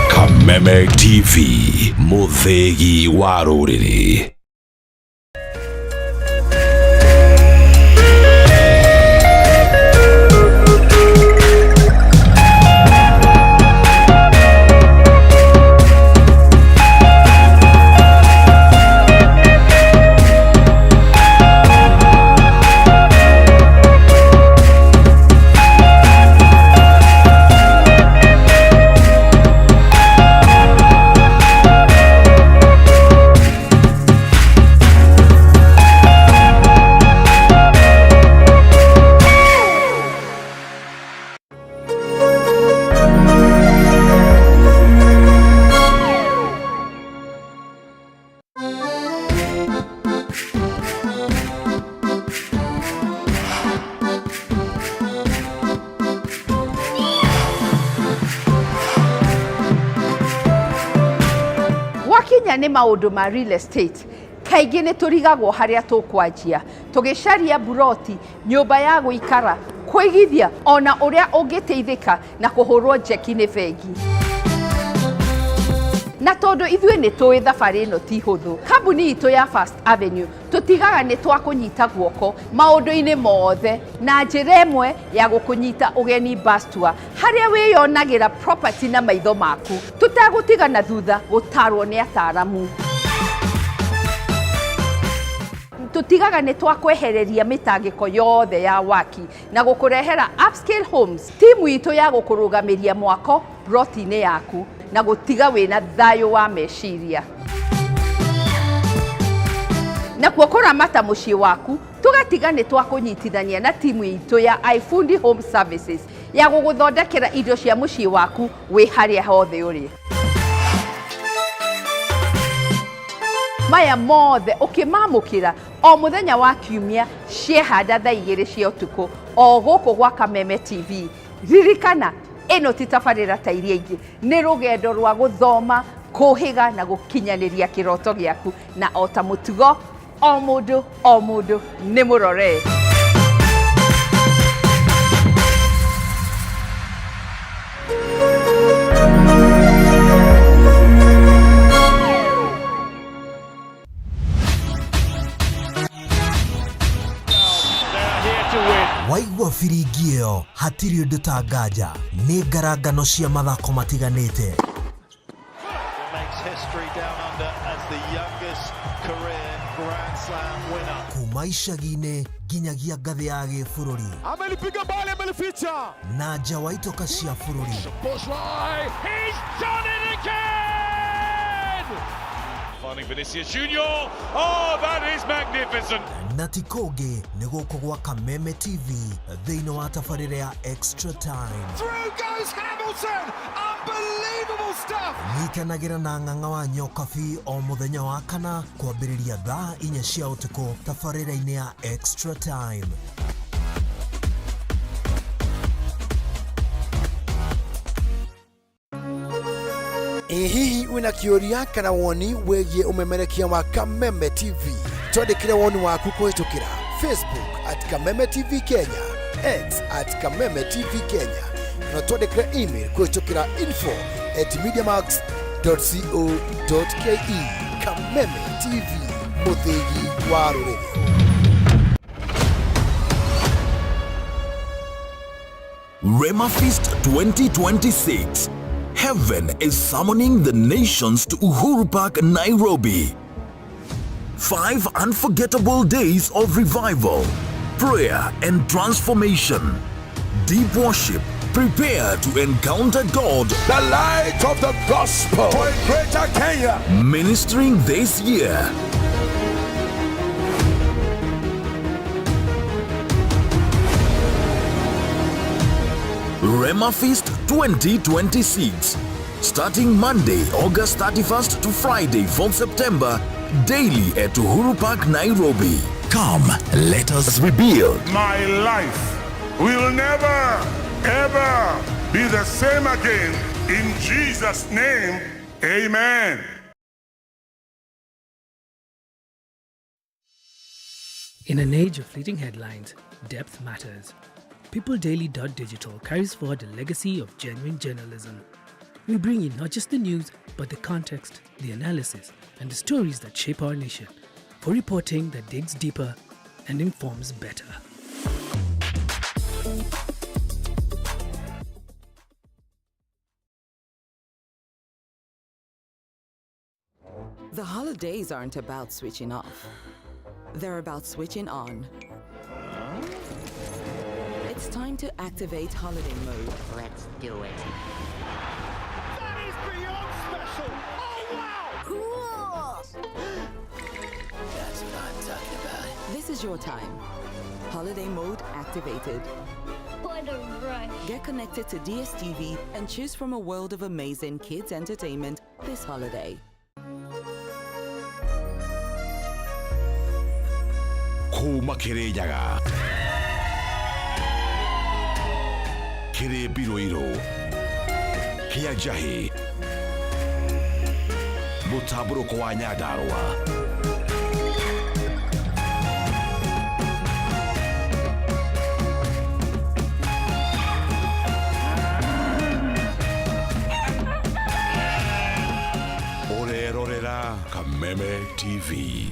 Speaker 16: Kameme TV, mũthĩgi wa rũrĩrĩ.
Speaker 18: Wakinya nĩ maũndũ ma real estate, kaingĩ nĩ tũrigagwo harĩa tũkwanjia tũgĩcaria mburoti, nyũmba ya gũikara, kũigithia, ona ũrĩa ũngĩteithĩka na kũhũrwo njeki nĩ bengi. Na tondũ ithuĩ nĩ tũĩ thabarĩ ĩno ti hũthũ, kambuni itũ ya First Avenue tũtigaga nĩ twakũnyita guoko maũndũ-inĩ mothe na njĩra ĩmwe ya gũkũnyita ũgeni bus tour harĩa wĩyonagĩra property na maitho maku tũtagũtigana thutha gũtarwo nĩ ataramu. Tũtigaga nĩ twakwehereria mĩtangĩko yothe ya waki na gũkũrehera upscale homes, timu itũ ya gũkũrũgamĩria mwako broti-inĩ yaku na gũtiga wĩna thayũ wa meciria. Nakuo kũramata mũciĩ waku tũgatiga nĩ twakũnyitithania na timu itũ ya iFundi Home Services ya gũgũthondekera indo cia mũciĩ waku wĩ harĩa hothe ũrĩ. Maya mothe ũkĩmamũkĩra o mũthenya wa kiumia ciehanda thaa 2 cia ũtukũ o gũkũ gwa Kameme TV. Ririkana ĩno ti tabarĩra ta iria ingĩ, nĩ rũgendo rwa gũthoma, kũhĩga na gũkinyanĩria kĩroto gĩaku, na o ta mũtugo o mũndũ o mũndũ nĩ mũrore.
Speaker 19: Waigua biringi ĩyo hatirĩ ũndũ ta nganja, nĩ ngarangano cia mathako matiganĩte.
Speaker 20: Makes history down under as the youngest career Grand Slam winner.
Speaker 19: Kuma icagi-inĩ nginyagia ngathĩ ya gĩbũrũri.
Speaker 20: Amelipiga mbali, amelificha.
Speaker 19: Na nja wa itoka cia bũrũri.
Speaker 20: Bushrai, he's done it again! Finding Vinicius Junior. Oh, that is magnificent.
Speaker 19: Na ti kũngĩ nĩ gũkũ gwa Kameme TV thĩinĩ wa tabarĩra ya Extra Time.
Speaker 20: Through goes Hamilton. Unbelievable stuff.
Speaker 19: Nyitanagĩra na Ng'ang'a wa Nyokabi o mũthenya wa kana kwambĩrĩria thaa 4 cia ũtukũ tabarĩra-inĩ ya Extra Time.
Speaker 21: Ĩ hihi wĩna kĩũria kana woni wĩgiĩ ũmemerekia wa Kameme TV? Twandĩkĩre woni waku kũhĩtũkĩra Facebook at Kameme TV Kenya, X at Kameme TV Kenya, kana twandĩkĩre email kũhĩtũkĩra info at mediamax.co.ke. Kameme TV, mũthĩgi wa rũrĩrĩ.
Speaker 16: Rema Feast 2026. Heaven is summoning the nations to Uhuru Park, Nairobi. 5 unforgettable days of revival, prayer and transformation. Deep worship. Prepare to encounter God.
Speaker 21: The light of the gospel for a greater Kenya.
Speaker 16: Ministering this year. Rema Feast 2026. Starting Monday, August 31st to Friday, 4th September, daily at Uhuru Park, Nairobi. Come, let us rebuild.
Speaker 17: My life will never, ever be the same again. In Jesus' name, amen.
Speaker 22: In an age of fleeting headlines, depth matters. PeopleDaily.digital carries forward a legacy of genuine journalism. We bring you not just the news, but the context, the analysis, and the stories that shape our nation, for reporting that digs deeper and informs better.
Speaker 23: The holidays aren't about switching off. They're about switching on. It's time to activate holiday mode.
Speaker 24: Let's do it.
Speaker 20: That is beyond special. Oh, wow.
Speaker 24: Cool. That's what I'm talking about.
Speaker 23: This is your time. Holiday mode activated.
Speaker 10: What a rush.
Speaker 23: Get connected to DSTV and choose from a world of amazing kids entertainment this holiday.
Speaker 13: Kuma Kirinyaga, Kĩrĩmbirũ irũ, kĩa njahĩ.
Speaker 5: Mũtambũrũko wa Nyandarũa. Ũrerorera Kameme TV.